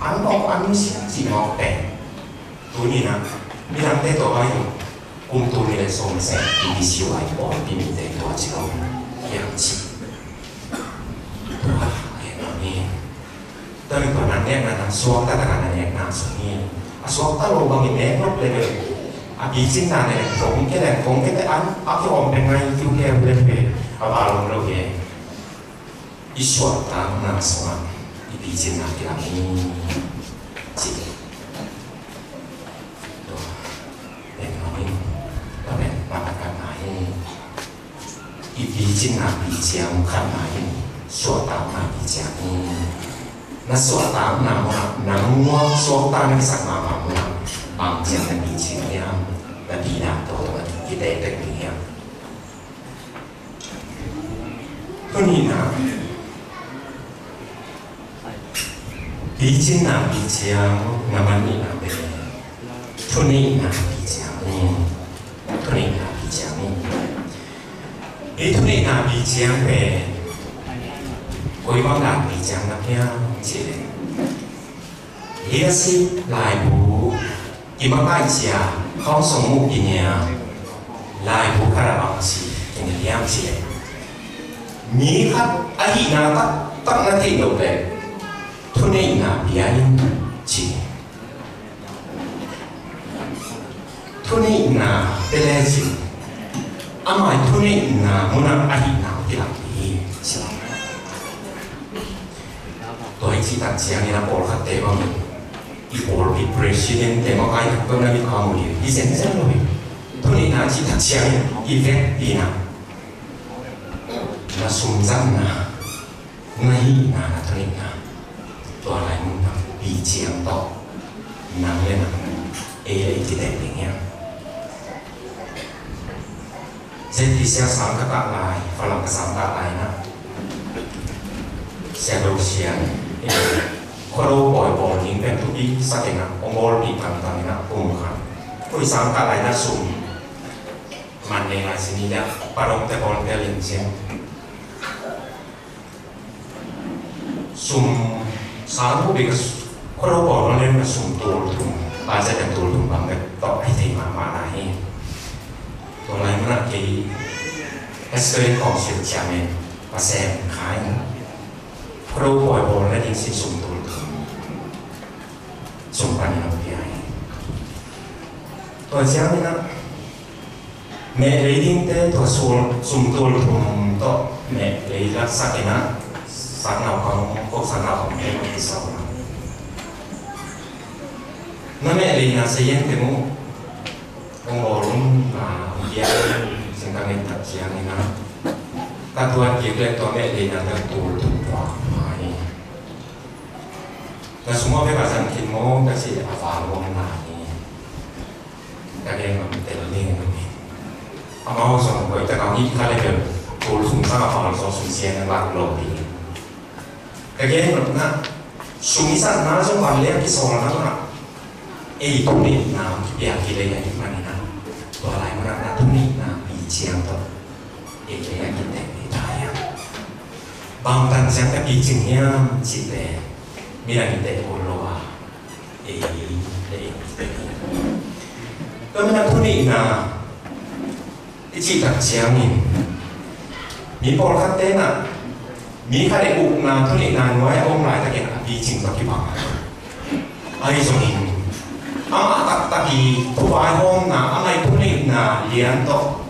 an mawk an nusia cih mawk pen. Tuni na midangte tawh vai lo. Kum tul nih le sawm le sagih B B C Y pawl pawlpi mite tua ci lo hiam ci. Tua hi lo hi. Tua hi tua na nekna na suakta taka na nekna sung hi. A suakta lo bangin nek nop le bel a picin na nek kong ke nek kong ke te an a kihawm pen ngai kiu ke le bel a va lo lo hi. I suahtakna sungah i picinna kilang hi ci. Tua pen hong in tua pen na khatna hi. I picinna piciang khatna hi. Suahtakna piciang hi. Na suahtakna mah nang muak suakta na kisak mahmah mah bang ciang na picing hiam? Na pina tawh tawh na kitektek ding hiam? Thunihna. Picinna piciang na man nihna pen thunihna piciang ni. Thunihna piciang ni. Hi thunihna piciang pen koi bang dan piciang na hiam cih leh leadership laibu i makaih cia khawng song muh kinia laibu khat a bang ci kinia hiam ci leh mi khat a hihna taktak na theih loh leh thuneihna pia in ci. Thuneihna pia le ci. Amah i thuneihna munah a hihna kilak hi ci. Tua hi cih tak ciangin a pawlkhatte bangin i pawlpi president te makai tak peuh na mit kha mu ding hi zenzen lo hi. Tuni na cih tak ciangin i vekpi na na sumzatna na hihna na tuni na tua lai mun na pi ciang tawh nang le nang ei le ei ci tek ding hiam? Zetpi siak sang ka kah lai, Falam ka sang kah lai na. Siak lo siak. Khuado pawi pawl ding pen thupi sak in a, hong bawlpih tangtang in a, kum khat. Khui sang kah lai na sum. Man ne lai sini dia, padong te pawl te ling siak. Sum sang bu bik khuado pawl na len na sum tul thum, budget a tul thum bang bek tawh hi thei mahmah lai hi. Tua lai munah kei Pastor Council Chairman Pastor Khai na khuado pawl pawl na ding sin sum tul thum sum pan na pia hi. Tua ciang na Meh lei dingte tua sum tul thum tawh meh lei laksak in ah, sak naupang, ko sak naupang te mah kisau na. Na meh leina sa yen te mu, kong bawlung na, hong piak singkang en tak ciangin ah, ka tuat kik le tua meh leina ka tul thum tua mah hi. Na sum aw, pek a zang khin maw ka ci a, val om na hi. Ka gen ngam tel ning. Amau zong hoih tak a hong it kha le bel, tul sum sang a pal zaw sum sia na lak lo ding. Ka gen nopna, sum i zatna zong van le a kisawlna mah, ei thuneihna hong kipia hi leh ahih manin ah, tua lai munah na thuneihna pi ciang tawh ei lei a kiteh hi ta hiam? Bang tan ciang ka picing hiam cih leh, midang i teh kul lo a, ei lei a kiteh hi. Tua manin ah thuneihna i cih tak ciangin, mi pawlkhatte in ah, mi khat i ukna thuneihna nuai a om laitakin a picing tawh kibang. Ahi zongin, amah taktak i thuvaihawmna, amah i thuneihna lian tawh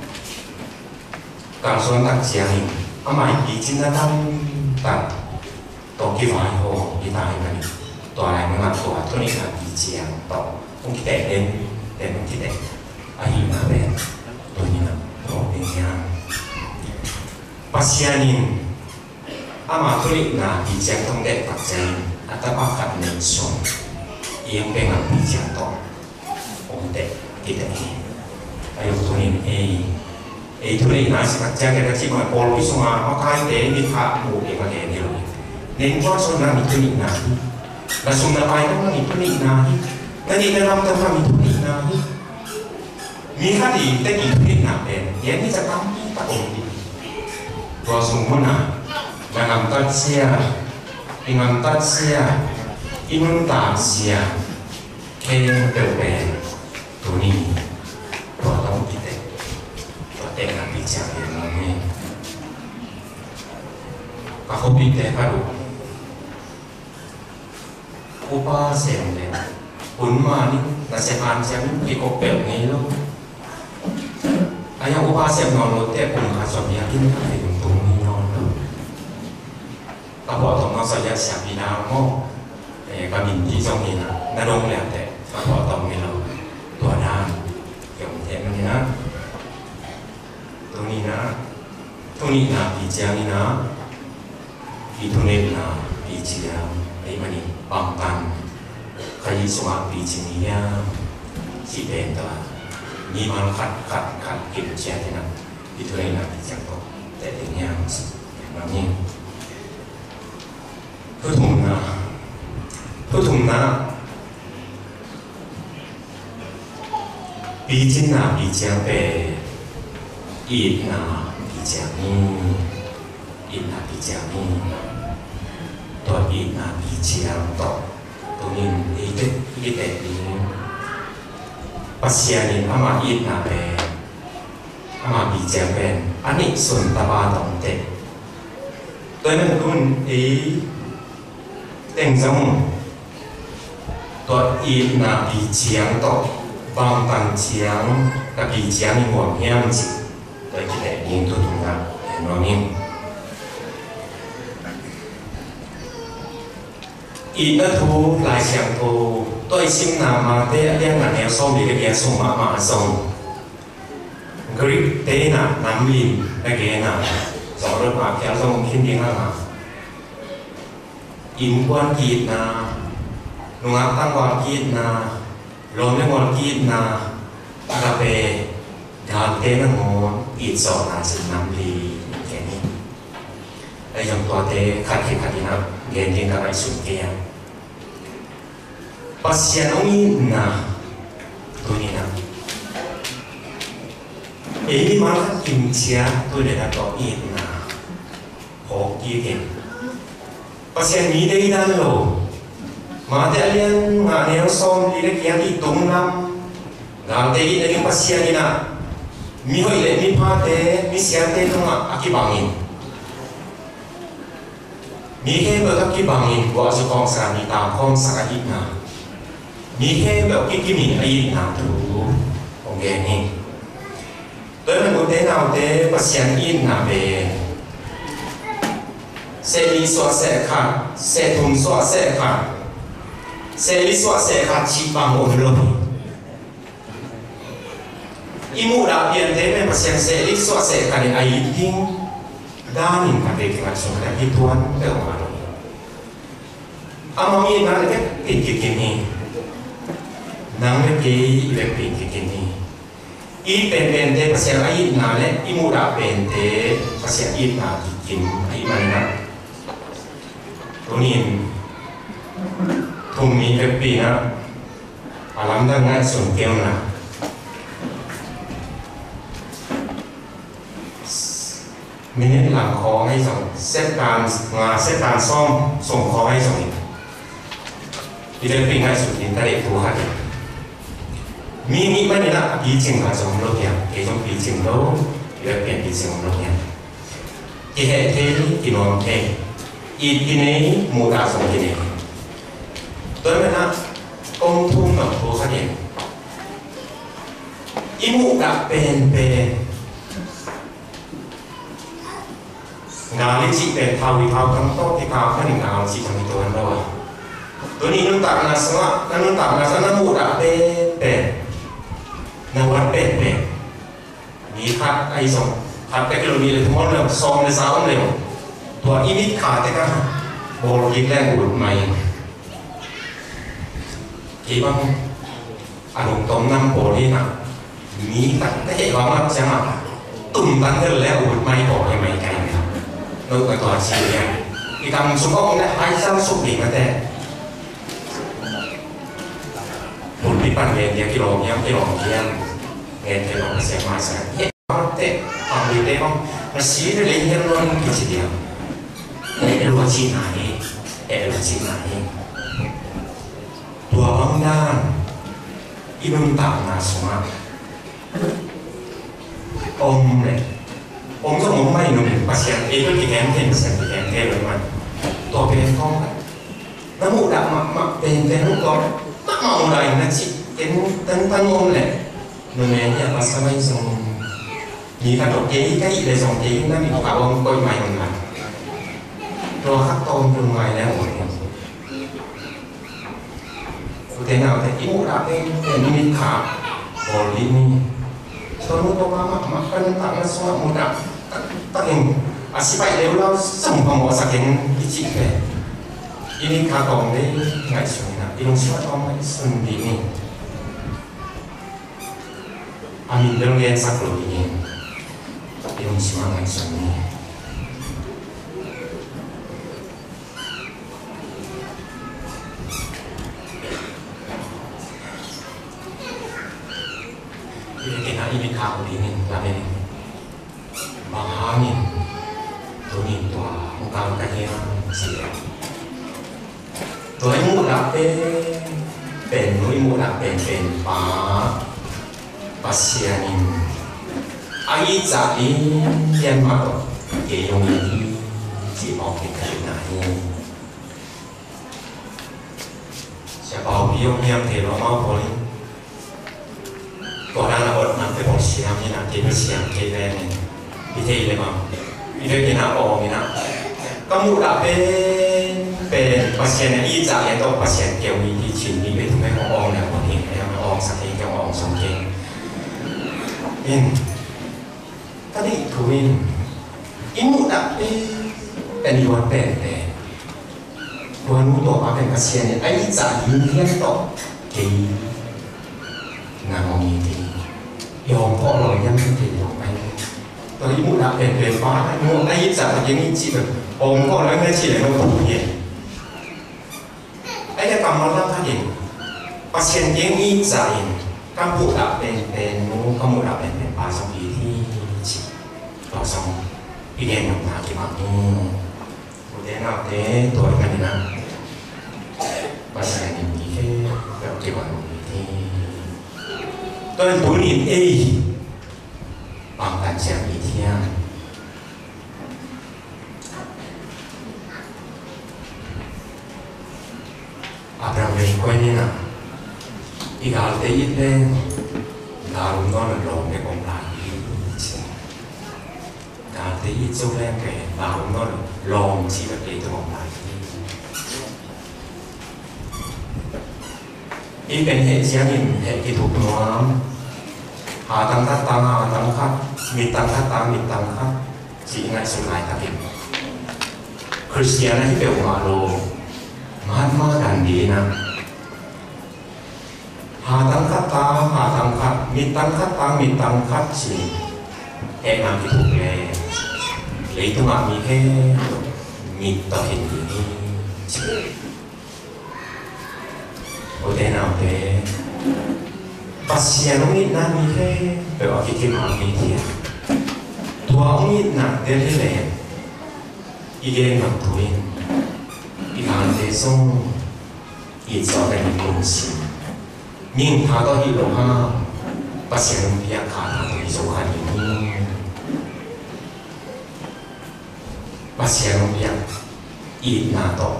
kalsuan tak ciangin, amah i picing na tamtak tawh kivaihawm hi ta ahih manin, tua lai munah tua thuneihna pi ciang tawh hong kiteh den, den hong kiteh ahihna pen tuni-in ah phawk ding hiam? Pasian in ama thuneihna pi ciang tawh hong teh tak ciangin, a tapa khat neihsun i hong pia ngam pi ciang tawh hong teh, kiteh hi. Ahi zong tuni-in ei, ei thuneihna i sak tak ciang, ka cih bang pawlpi sunga makaite mit khat mu ding ka gen hi lo. Na innkuan suahna mi thuneihna hi. Na sum na paina mi thuneihna hi. Na neih na lamto mi thuneihna hi. Mi khat i tek i thuneihna pen, i an i cak tampi tak om ding. Tua sung munah na gamtat sia, i gamtat sia, i nuntak sia, khempeuh pen tuni tua tawh kiteh, tua tehna pi ciang hi. Ka khuapite khat uh, upa sem le, hun man in, nasep hanciam in kikop peuh ngei lo. A hiang upa sem nawn lote kum khat sawm biakinn khat thei lungtung ngei nawn lo. Ka phuahtawm nawn sa, Siapi Dal maw? Eh, ka min ci zong hi na, na dong liante, ka phuahtawm ngei lo. Tua dan, kiom te man hi na. Tuni-in ah, tuni-in ah pi ciangin ah, i thuneihna pi ciang ahih manin bangtan Kha Siangtho sungah pi cing hiam cih pen tawh, mimal khat khat khat kim ciat in ah, i thuneihna pi ciang tawh teh ding hiam cih. Amen. Thu thumna, thu thumna, picinna pi ciang pen itna pi ciang hi. Itna pi ciang hi. Tua itna pi ciang tawh tuni-in i teh, i teh ding, Pasian in ama itna pen, ama pi ciang pen a neihsun tapa tawh teh. Tua ahih manin tuni-in ei teng zong tua itna pi ciang tawh bangtan ciang ka pi ciang i huam hiam cih, tua i kiteh ding thu thumna hi nuam ing. Itna thu Lai Siangtho, tua i simna Mate a lian nga, neu sawmli le giat sung mahmah zong, Greek te in ah nam lim na gen a, zong a dot mah phial zong khin ding a ngah. Innkuan ki-itna, nungak tangval ki-itna, lawm le mual ki-itna, agape, galte nangawn it zawhna cih nam li gen hi. Ahi zong tuate khat khit khat in ah gen ding ka ngaihsun kei a, Pasian hong itna, tuni-in ah ei mimal khat kim ciat tuni-in ah tawh itna phawk kik in. Pasian mi deidan lo. Mate a lian nga, neu sawmli le giat i tung lam, galte itna ding Pasian in ah mihoih le miphate, misiate tungah a kibang in, mi khempeuh tawh kibang in guah zu khawmsak a, mi tam khawmsak a itna, mi khempeuh kikim in a itna thu hong gen hi. Tua ahih manin ute naute, Pasian itna pen seh nih suah seh khat, seh thum suah seh khat, seh li suah seh khat cih bang om lo hi. I muhdah piante pen Pasian seh li suah seh khat in a it ding danin khat vei kingaihsun khat hi tuan peuhmah lo hi. Amau itna le vekpi kikim hi. Nang le kei i vekpi kikim hi. I penpente Pasian a itna le i muhdah pente Pasian itna kikim ahih manin ah, tuni-in thum mi vekpi in ah a lamdang ngaihsun kei un la. Minute lang khawng ahi zong, second nga, second sawm, sawm khawng ahi zong in, i vekpi ngaihsun in ka deih thu khat in, mi nih manin ah a picing khat zong om lo hiam, kei zong picing lo, i vekpi in picing om lo hiam. Kiheh thei, kinuam thei, it kinei, muhdah zong kinei. Tua ahih manin ah kong thum nop thu khat in, i muhdah penpen gal i cih pen thau i thau tam tawh kikal khat in gal i cih tam i tuan lo a. Tuni nuntakna sungah, na nuntakna sungah na muhdah penpen, na wat penpen, mi khat ahi zong khat tek lo, nih le thum om le, sawm le za om le, tua i mitkha tek ah bawl kik leng ut mai. Kei bang a lungtom nam pawl hi na, mi tak ka heh bang mat ciang a tumtang hel le ut mai pawl hi mai kai na. No ka tua ci liang i kam sung ong le hai sang suk ding mate. Pulpit pan ngen dia kilawm hiam, kilawm hiam. Ngen kilawm siam mai sa. Te, pangbuite bang, na si le lei hiam luan kici diam. Eh, lua ci na hi, eh, lua ci na hi. Tua bang dan, i nuntakna sungah om le, om zong om mai nung, Pasian, eh, tua kihem thei, Pasian kihem thei lo man. Tua pen kong, na muhdah mahmah, pen, pen, tua mahmah muhdah in na ci, ken, tan, tan om le. Numei hi a pasal ahi zong, mi khat tawh kei ka hih leh zong kei na mit khat hong koih mai un la. Tua khat tawm tung mai leng ol hi. Ute naute, i muhdah pen, pen i mitkha bawl dih ni. Tua nu tua pa mahmah ka nuntakna sungah muhdah tak, tak in a sipai leuleu zong phamawhsak in i cih pen, i mitkha tawm lei ngaihsun in ah, i lungsim ah tawm ngaihsun dih ni. A min bel gensak lo ding in, i lungsim ah ngaihsun ni. I vekin ah i mitkha uh ding in lamen in, bang hangin tuni in tua mukang ka hiam ci leh, tua i muhdah pen, pen nu i muhdah pen, pen pa Pasian in a i cah in pian mah tawh kei hong it hi ci mawk hi ka hihna hi. Sia Paupi hong hiam thei lo amau pawl in. Tua dan a ot man te pawl siam in a, kei bel siam kei ven in. I thei le bang, i vekin a awng in a, ka muhdah pen, pen Pasian a i cah le tawh Pasian keu mi hi cin mi, bek thum bek hong awng le hong hi, hong awng sak kei, kei hong awng sung kei. In, ka deih thu in, i muhdah pen, pen i luat pen pen. Tua nu tua pa pen Pasian in a i cah ding lian tawh kei nang hong it hi. I hawm khawh lo hiam, kei hawm ai. Tua i muhdah pen pen pa, nu a i cah ding i cih pen hawm khawh lo hiam cih leh no thu hi. Ai ka kammal lam khat in Pasian kiang i cah in ka muhdah pen pen nu, ka muhdah pen pen pa zong it hi ci. Tua zong i gen nopna kimang hi. Ute naute, tua ahih manin ah Pasian in mi khempeuh kipan uh hi. Tua in tuni in ei bang tan ciang i it hiam? Abraham lei kua in ah, i galte it leng gal om nawn lo, lawm bek om lai hi, Zo leng pen lau nawn lo, lawm cih bek kei tawh om lai hi. Hih pen heh ciangin heh kithuk nuam. Hatang khat tang hatang khat, mittang khat tang mittang khat, cih ngaihsut laitakin Khristian ahi peuhmah lo Mahatma Gandhi in ah, hatang khat tang hatang khat, mittang khat tang mittang khat ci-in hehna kithuk leh leitungah mi khempeuh mit tawh khin ding hi, ci. Ute naute, Pasian hong itna mi khempeuh a kikim a mi hi a, tua hong itna tel hi leh i gen bang thu in i gante zong it zawh ding hi, lungsim, minthanna tawh hi lo hang, Pasian hong piak kha tawh hi zo kha ding hi. Pasian hong piak itna tawh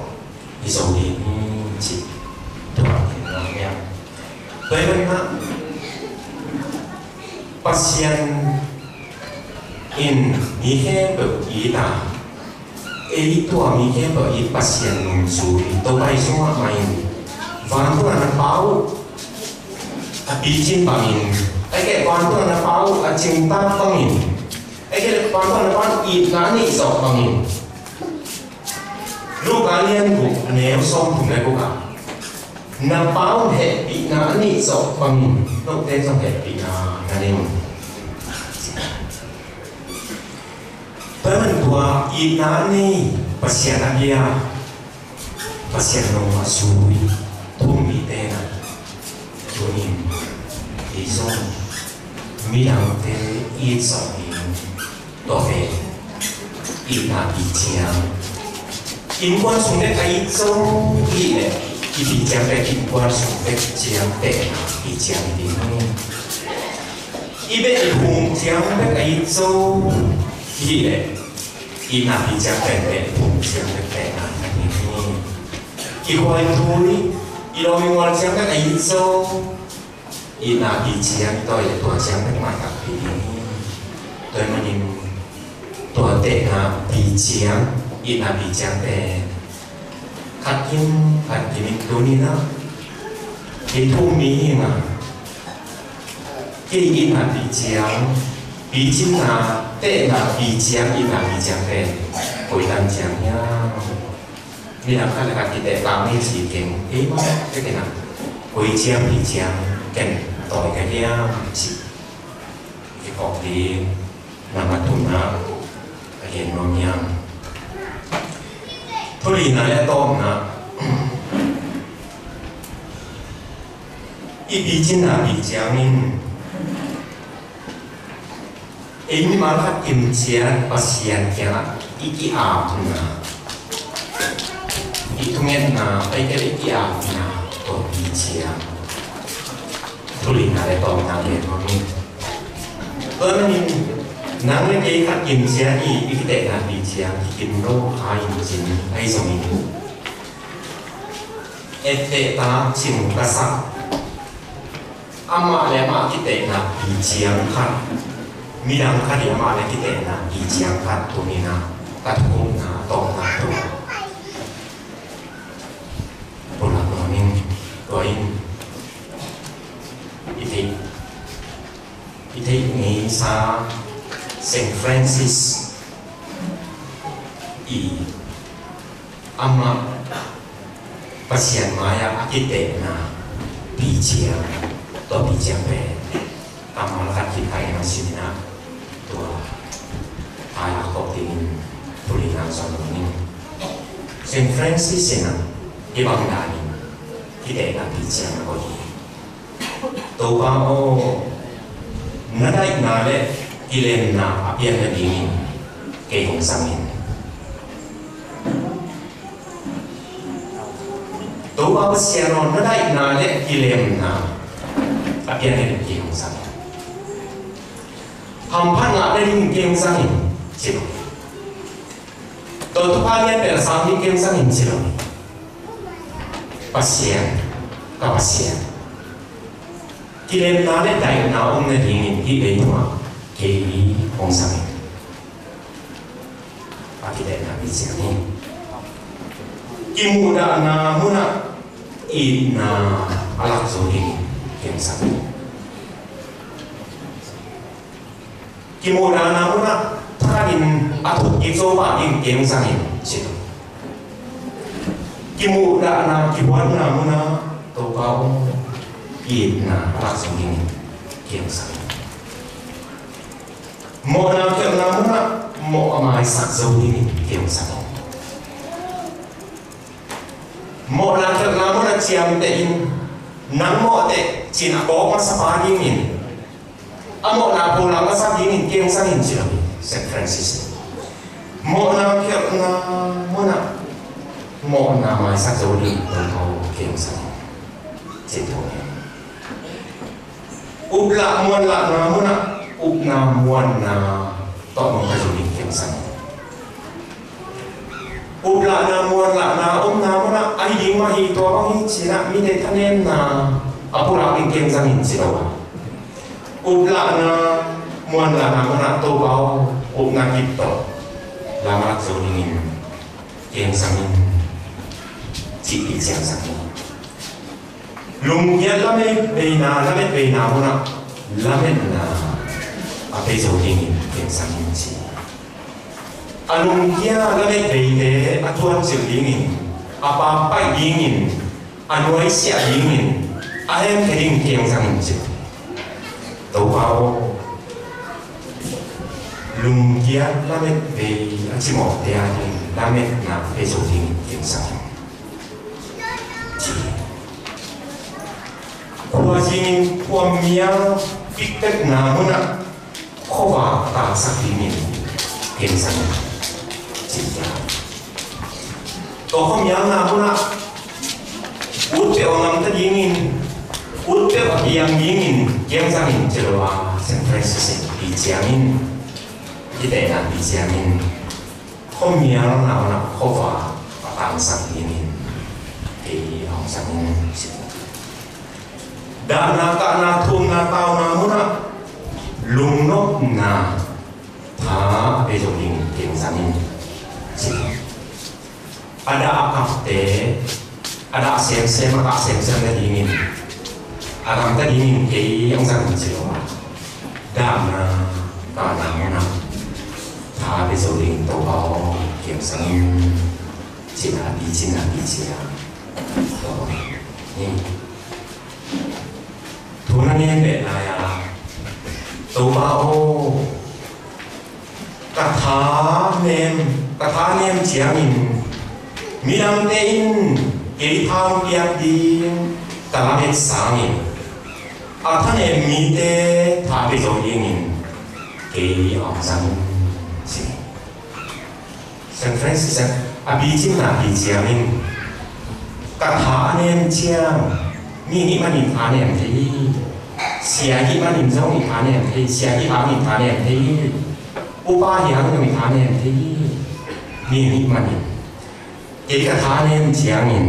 hi zo ding hi, ci. Tua hi lo hang, tua hi lo hang, Pasian in mi khempeuh it a, ei tua mi khempeuh it Pasian nungzui Topa Jesu mahmah in, vantung a na Pa uh a picin bangin, ahih kei leh vantung a na Pa uh a cingtak bangin, ahih kei leh vantung a na Pa uh itna a neih zawh bangin, Luka lian guk a neu sawmthum le guk ah, na Pa un hehpihna a neih zawh bangin note zong hehpihna na nei un. Tua ahih manin tua itna a nei, Pasian a bia, Pasian nung a zui thu-um mite in ah, tuni-in ei zong midangte it zawh ding, tua pen itna piciang. Innkuan sung bek a it zo hi leh i piciang pen innkuan sung bek ciang tehna piciang hi ding hi. I beh i phung ciang bek a it zo hi leh itna piciang pen beh i phung ciang bek tehna hi ding hi. I khuaitui, i lawm i mual ciang bek a it zo, itna piciang i tawi leh tua ciang bek mah takpi ding hi. Tua ahih manin tua tehna piciang, itna piciang pen khat kim khat kim in tuni-in ah kei thu-um mi hi ing a, kei itna piciang, picinna, tehna piciang, itna piciang pen koi tan ciang hiam? Midang khat le khat kiteh tak ni ci keng, ei mah tek in ah koi ciang piciang ken tawi ka hiam ci. Kiphawk ding, nang a thumna ka gen nuam hiam? Thu lina le a tawpna, i picinna piciang in ei mimal khat kim ciat Pasian kiangah i ki-apna, i thungetna, Paikhiatna i ki-apna, tua piciang. Thu lina le tawpna gen nuam ing. Tua ahih manin nang le kei khat kim ciat i, i kitehna piciang kikim lo kha in cin, ahi zongin etteh ta cing ka sak, amah le amah kitehna piciang khat, midang khat i amah le kitehna piciang khat tuni-in ah ka thukhupna tawpna thu pulak nuam ing. Tua in i theih, i theih ngeisa Saint Francis i amah Pasian mai-ah a kitehna piciang, tua piciang pen kammal khat khit khat in hong sim in ah, tua a lak khop dingin thu lina zong nuam ing. Saint Francis in ah hih bang danin kitehna piciang a koih hi. Topa aw, na daihna le kilemna a pian nadingin kei hong zang in. Topa Pasian aw, na daihna le kilemna a pian nadingin kei hong zang in. Hamphatna a pian nadingin kei hong zang in, ci lo. Tua thupha lian pen a sang dingin kei hong zang in, ci lo. Pasian, ka Pasian, kilemna le daihna om nadingin hih leitungah kei hong zang in. siang hi. Kimuhdahna munah itna a lak zo dingin kihong sang hi. Kimuhdahna munah thakhatin a thuk kik zo pah dingin kihong sang hi, ci. Kimuhdahna kihuanna munah Topa aw, itna a lak zo dingin kihong sang hi. Mawhna khialhna munah mawh a maisak zo dingin kihong sang hi. Mawhna khialhna munah ciamtehin, nang mawh teh ci-in a kawk masa pa dingin, a mawhna pulak masa dingin kihong sang hi, ci lo hi Saint Francis in. Mawhna khialhna munah mawhna maisak zo dingin Topa aw, kihong sang hi, ci thei hi. Uplah muanlahna munah upna muanna tawh mawhna zo dingin kihong sang hi. Uplahna muanlahna omna munah ahi ding mah hi, tua bang hi ci-in ah mite thanemna a pulak dingin kihong sang hi, ci lo a. Uplahna muanlahna munah Topa aw, upna kip tawh lam a lak zo dingin kihong sang hi, cih kician sang hi. Lungkiat lamet veina, lamet veina munah lametna a pia zo dingin kihong sang hi, ci. A lungkia lamet veite a tuancil dingin, a pakpaih dingin, a nuaisiah dingin, a hemkhia dingin kihong sang hi, ci. Topa aw, lungkia lamet vei a cimawhte a dingin lametna a pia zo dingin kihong sang hi. Khua zingin khuamial kikpetna munah khuavak tangsak dingin kihong sang hi, ci. Tua khuamialna munah ut peuh a ngamta dingin, ut peuh a piang dingin kihong sang hi, ci lo a, Saint Francis in pi ciangin, i tehna pi ciangin, khuamialna munah khuavak a tangsak dingin kei hong sang in, ci. Dahna, kahna, thumna, tauna munah lungnopna tha a pia zo dingin kihong sang in, ci. A dah a kapte, a dah semsem, a kah semsem nadingin, a gamta dingin kei hong sang in, ci lo a. Dahna, kahna munah tha a pia zo dingin Topa aw, kihong sang in, ci-in a picin a picia. Tua hi. Thu na ngen beh lai-a, Topa aw, ka tha nem, ka tha nem ciangin midangte in kei tha hong piak ding ka lamet sangin, a thanem mite tha pia zo dingin kei hong sang in, ci. Saint Francis in a picinna pi ciangin, ka tha a nem ciang, mi hih manin tha nem thei hi. Sia hih manin zong i tha nem thei hi. Sia hih hangin tha nem thei hi. Upa hih hangin zong i tha nem thei hi. Mi hih manin kei ka tha nem ciangin,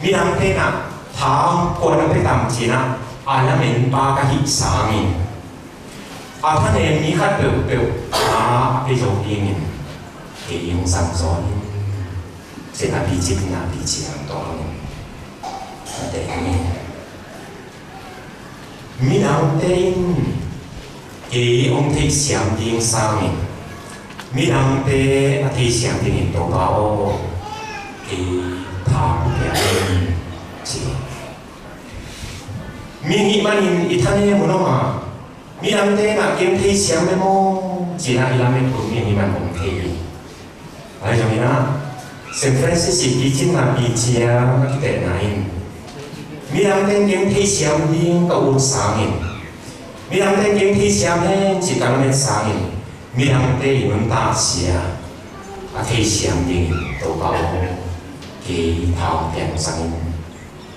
midangte in ah tha kua'n a pia tam ci-in ah a lamen pa ka hih sangin, a thanem mi khat peuhpeuh tha a pia zo dingin kei hong sang zaw in, ci-in a picinna pi ciang tua hangin a teh hi. Midangte in kei hong theihsiam ding sangin, midangte a theihsiam dingin Topa aw, kei tha hong pia in, ci. Mi hih manin i thanem uh nuam a, midangte in ah kei hong theihsiam ve maw, ci-in ah i lamet uh mi hih man hong thei hi. Ahi zongin ah, Saint Francis i picinna pi ciang a kitehna in, midangte in kei hong theihsiam ding ka ut sangin, midangte in kei hong theihsiam hen cih ka lamet sangin, midangte i nuntakzia a theihsiam dingin Topa aw, kei tha hong pia in, sang in,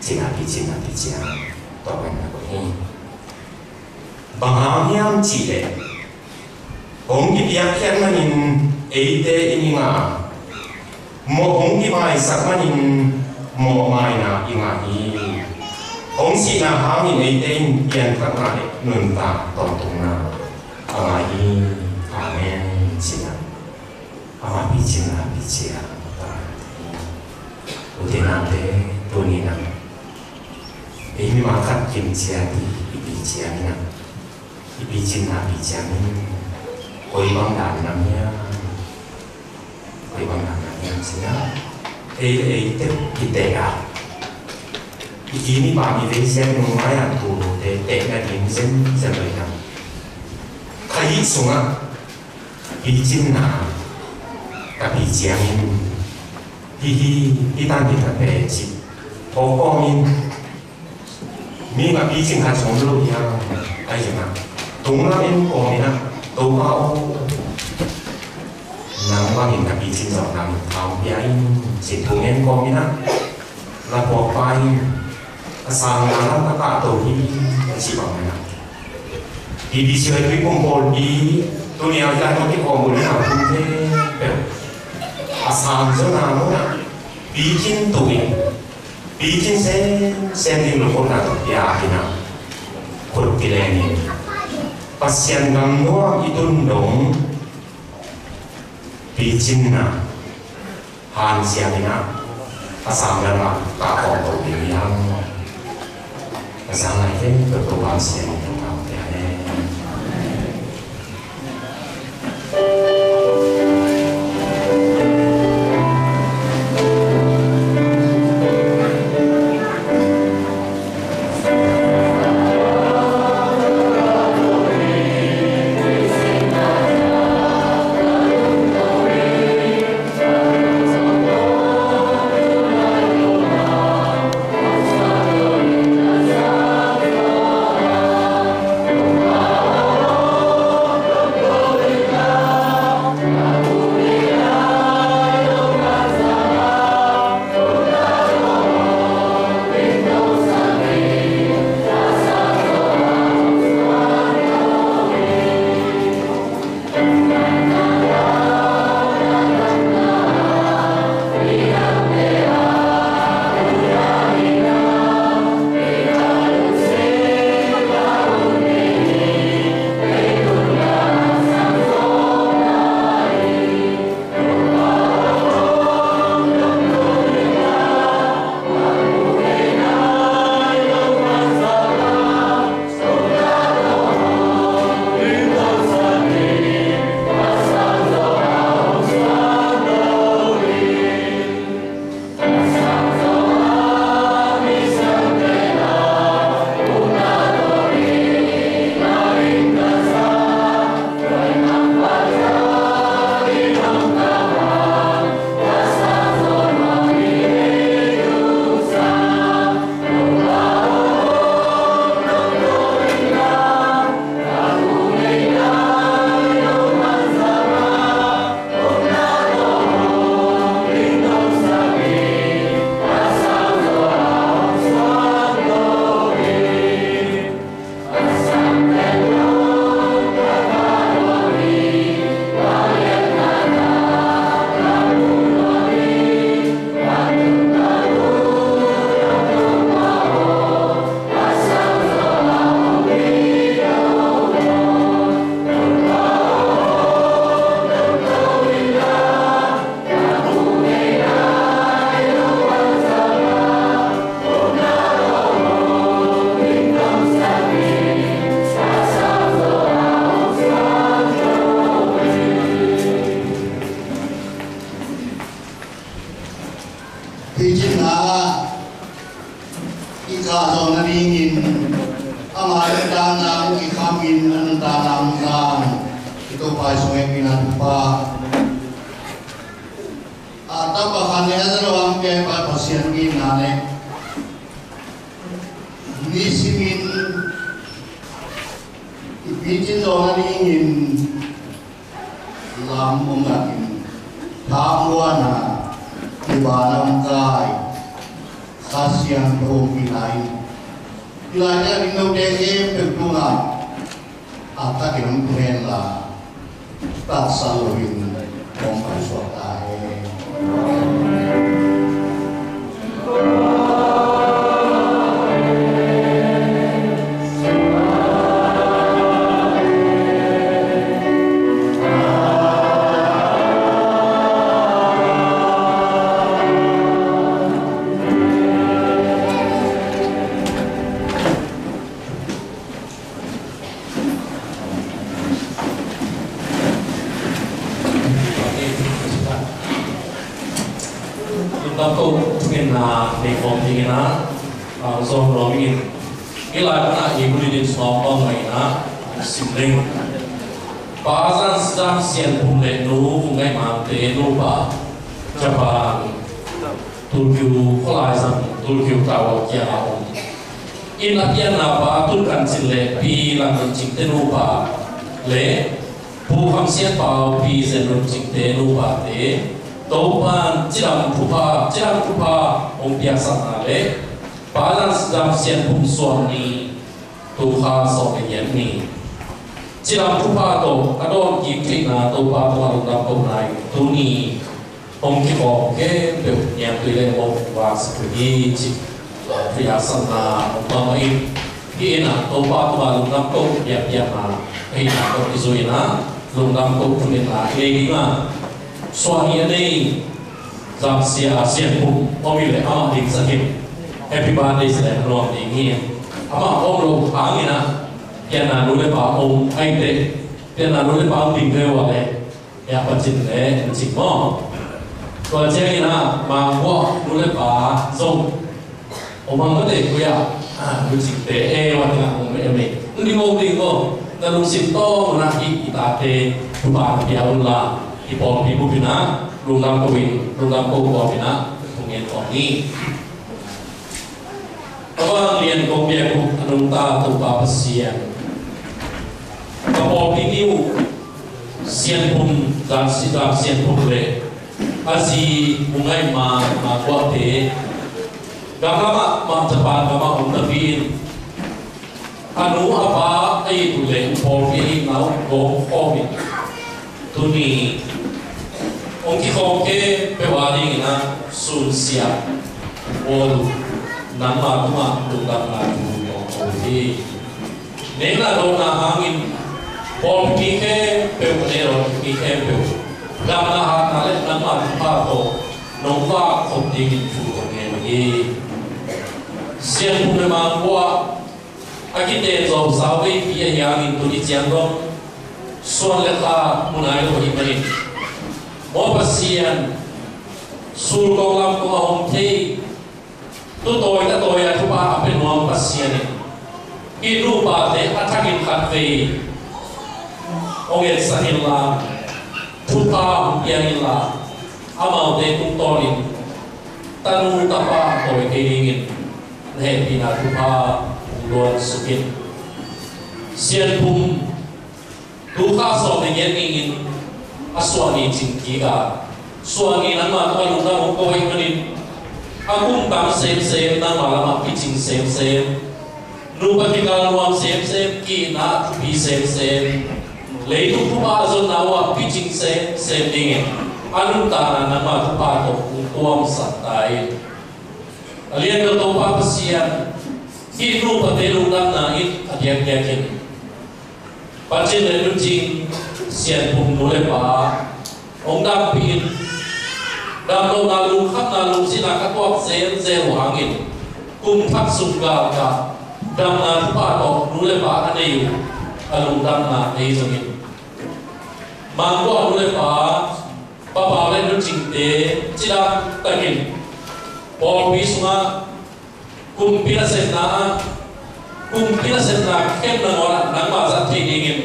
ci-in a picinna pi ciang tua pen na ko hi. Bang hang hiam cih leh, hong kipiakkhiat manin eite i ngah a, mawh hong kimaisak manin mawh maina i ngah hi. Hong sihna hangin eite in pianthakna leh nuntak tawntungna a ngah hi. Amen, ci-in ah ama pi cinna pi Sia, ute naute, tuni-in ah ei mimal khat kim ciat i piciang in ah, i picinna piciang in koi bang dan nam hiam, koi bang dan nam hiam ci-in ah, ei le ei teh i teh a, i kim i pam i vei siang nung mai a, tu lote tehna ding zenzen lo in ah, kha hih sungah picinna ka piciang in, hih, hih, hih tan ding ka pe cih thokawm in, mi a picing khat sung lo hiam, ahi zongin ah tung lam en kawm in ah, Topa aw, nang bangin ka picin zawh nang in tha hong pia in, ci tung en kawm in ah, la puakpa in, a sang dan a ka kahto hi, a cih bang mah in ah, B B C Tuiphum pawlpi tuni-a hih lai-ah kikhawm uh ni a, a tung khempeuh a sang zawhna mun ah picin tu in, picin semsem ding lungkhamna tawh pia in ah, khut kileng in, Pasian gam nuam i tun dong picinna hanciam in ah, a sang dan mah kahto ding hi hang. A sang lai teng Topa Pasian in thupha hong pia hen. Picinna i kah zawh nadingin ama nuntakna hong kikhamin, a nuntakna hong zang i Topa Jesu min in thupha. A tapa khan le a za lo ang pia i Pa Pasian min in ne. Nisimin i picin zawh nadingin lam om nakin thamuanna, kibana hong kai Kha Siangtho hong pia lai. Hih lai-ah ding note khempeuh tungah a takin hong tung hen la, taksa loin hong paisuak ta hen. Lam ko thungetna nei khawm dingin ah, ah, zong nuam in. Hih lai munah i hun i din sungah bang mah in ah sim leng. Pa Zan Zam Sian Phum le Nu Vung Ngaih Mangte nupa Japan Tulkiu khualai zang Tulkiu tower kiangah om. Inn a pianna pa Tun Kan Cin le Pi Lam Nun Cingte nupa le Pu Kham Sian Pau, Pi Zen Nun Cingte nupate Topan cidam thupha, cidam thupha hong piaksakna le Pa Zan Zam Sian Phum suah ni, tu kha sawm le giat ni. Cidam thupha tawh a dawn kik theihna Topa tungah lungdam kohna in tuni hong kikhawm khempeuh niamtui le mawh vak sak uh hi, ci. Thuhilhsakna hong pang mah in, hih in ah Topa tungah lungdam koh biakpiakna ahihna tawh kizui in ah lungdam koh thungetna i nei ding a, suah ni a nei Zam Sia, a Sian Phum om hi leh amah dingsak in happy birthday ci leh a nuam ding hi. Amah om loh hangin ah pianna nu le pa om ahih teh, pianna nu le pa om ding ve uh a leh, ya, Pa Cin le Nu Cing maw? Tua ciangin ah Mang Guah nu le pa zong om hang mate, koi ah, ah, Nu Cingte e, wan tengah om e, om e. Om ding, om ding maw? Na lungsim tawng un ah hih i tate thupha na pia un la, i pawlpi bup in ah lungdam ko in, lungdam ko kawm in ah thungen kawm ni. A vanglian kong biak uh a nungta Topa Pasian, ka pawlpi ni uh Sian Phum, Zan Si, Zam Sian Phum le a zi Vung Ngaih Mang, Mang Guahte, gamla mahmah Japan gamah om napi in, a nu a pa a it uh le pawlpi a itna uh gawm khawm in, tuni hong kikhawm khempeuh a dingin ah sunsia bawl uh nangma tungah lungdamna thu kong ko hi. Nekna dawhna hangin pawlpi mi khempeuh, a ne pawlpi mi khempeuh, damna hatna le nangma thupha tawh nong vak khop dingin thu kong ngen hi. Sian Phum le Mang Guah a kiten zawhsa veipi ahi hangin tuni ciang dong suan le kha mu nai lo ahih manin, maw Pasian, sul kong lam kong a om thei, tu tawi ta tawi a thupha a pia nuam Pasian in, hih nupate a thakin khat vei hong etsak inla, thupha hong pia inla, amaute tungtawnin tanu tapa a tawi kei dingin na hehpihna thupha hong luansuk in. Sian Phum tu kha sawm le giat ni-in a suah ni cing kik a, suah ni nangma tungah lungdam hong ko ahih manin, a kum tam semsem nangma lamah picing semsem, nupa kikal nuam semsem, ki-itna thupi semsem, leitung thupha a zonna uh ah picing semsem dingin a nuntakna nangma thupha tawh hong tuamsak ta in. A lianbel Topa Pasian, hih nupate lungdamna in a diakdiakin Pa Cin le Nu Cing, Sian Phum nu le pa hong dampih in, damlohna, lungkhamna, lungsiatna ka tuak zelzel uh hangin, kum thak sung galkap damna thupha tawh nu le pa a nei uh a lungdamna ahi zongin, Mang Guah nu le pa, Pa Pau le Nu Cingte cidam takin pawlpi sungah kumpi nasepna ah, kumpi nasepna khen nangawn ah nangma zat theih dingin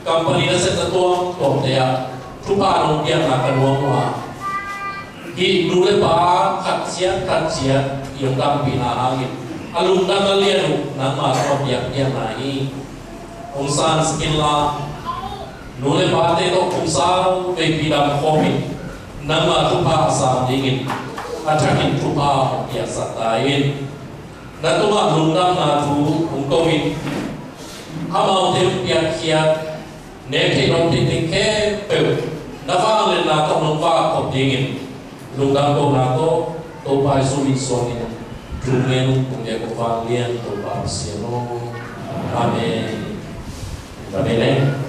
company nasepna tuamtuamte ah thupha nong piakna ka nuam uh a, hih nu le pa khat ciat khat ciat i hong dampihna hangin a lungdamna lian uh nangma tawh piakpiakna hi. Hong sansak inla, nu le pate tawh kum sau veipi dam khawm in, nangma thupha a sang dingin a thakin thupha hong piaksak ta in. Na tungah lungdamna thu hong ko in, amaute hong piakkhiat nek theih nong theih teng khempeuh na vangliatna tawh nong vak khop dingin lungdam kohna tawh Topa Jesu min suangin thu ngen ung. Kong biak kong vanglian Topa Pasian aw. Amen. Amen.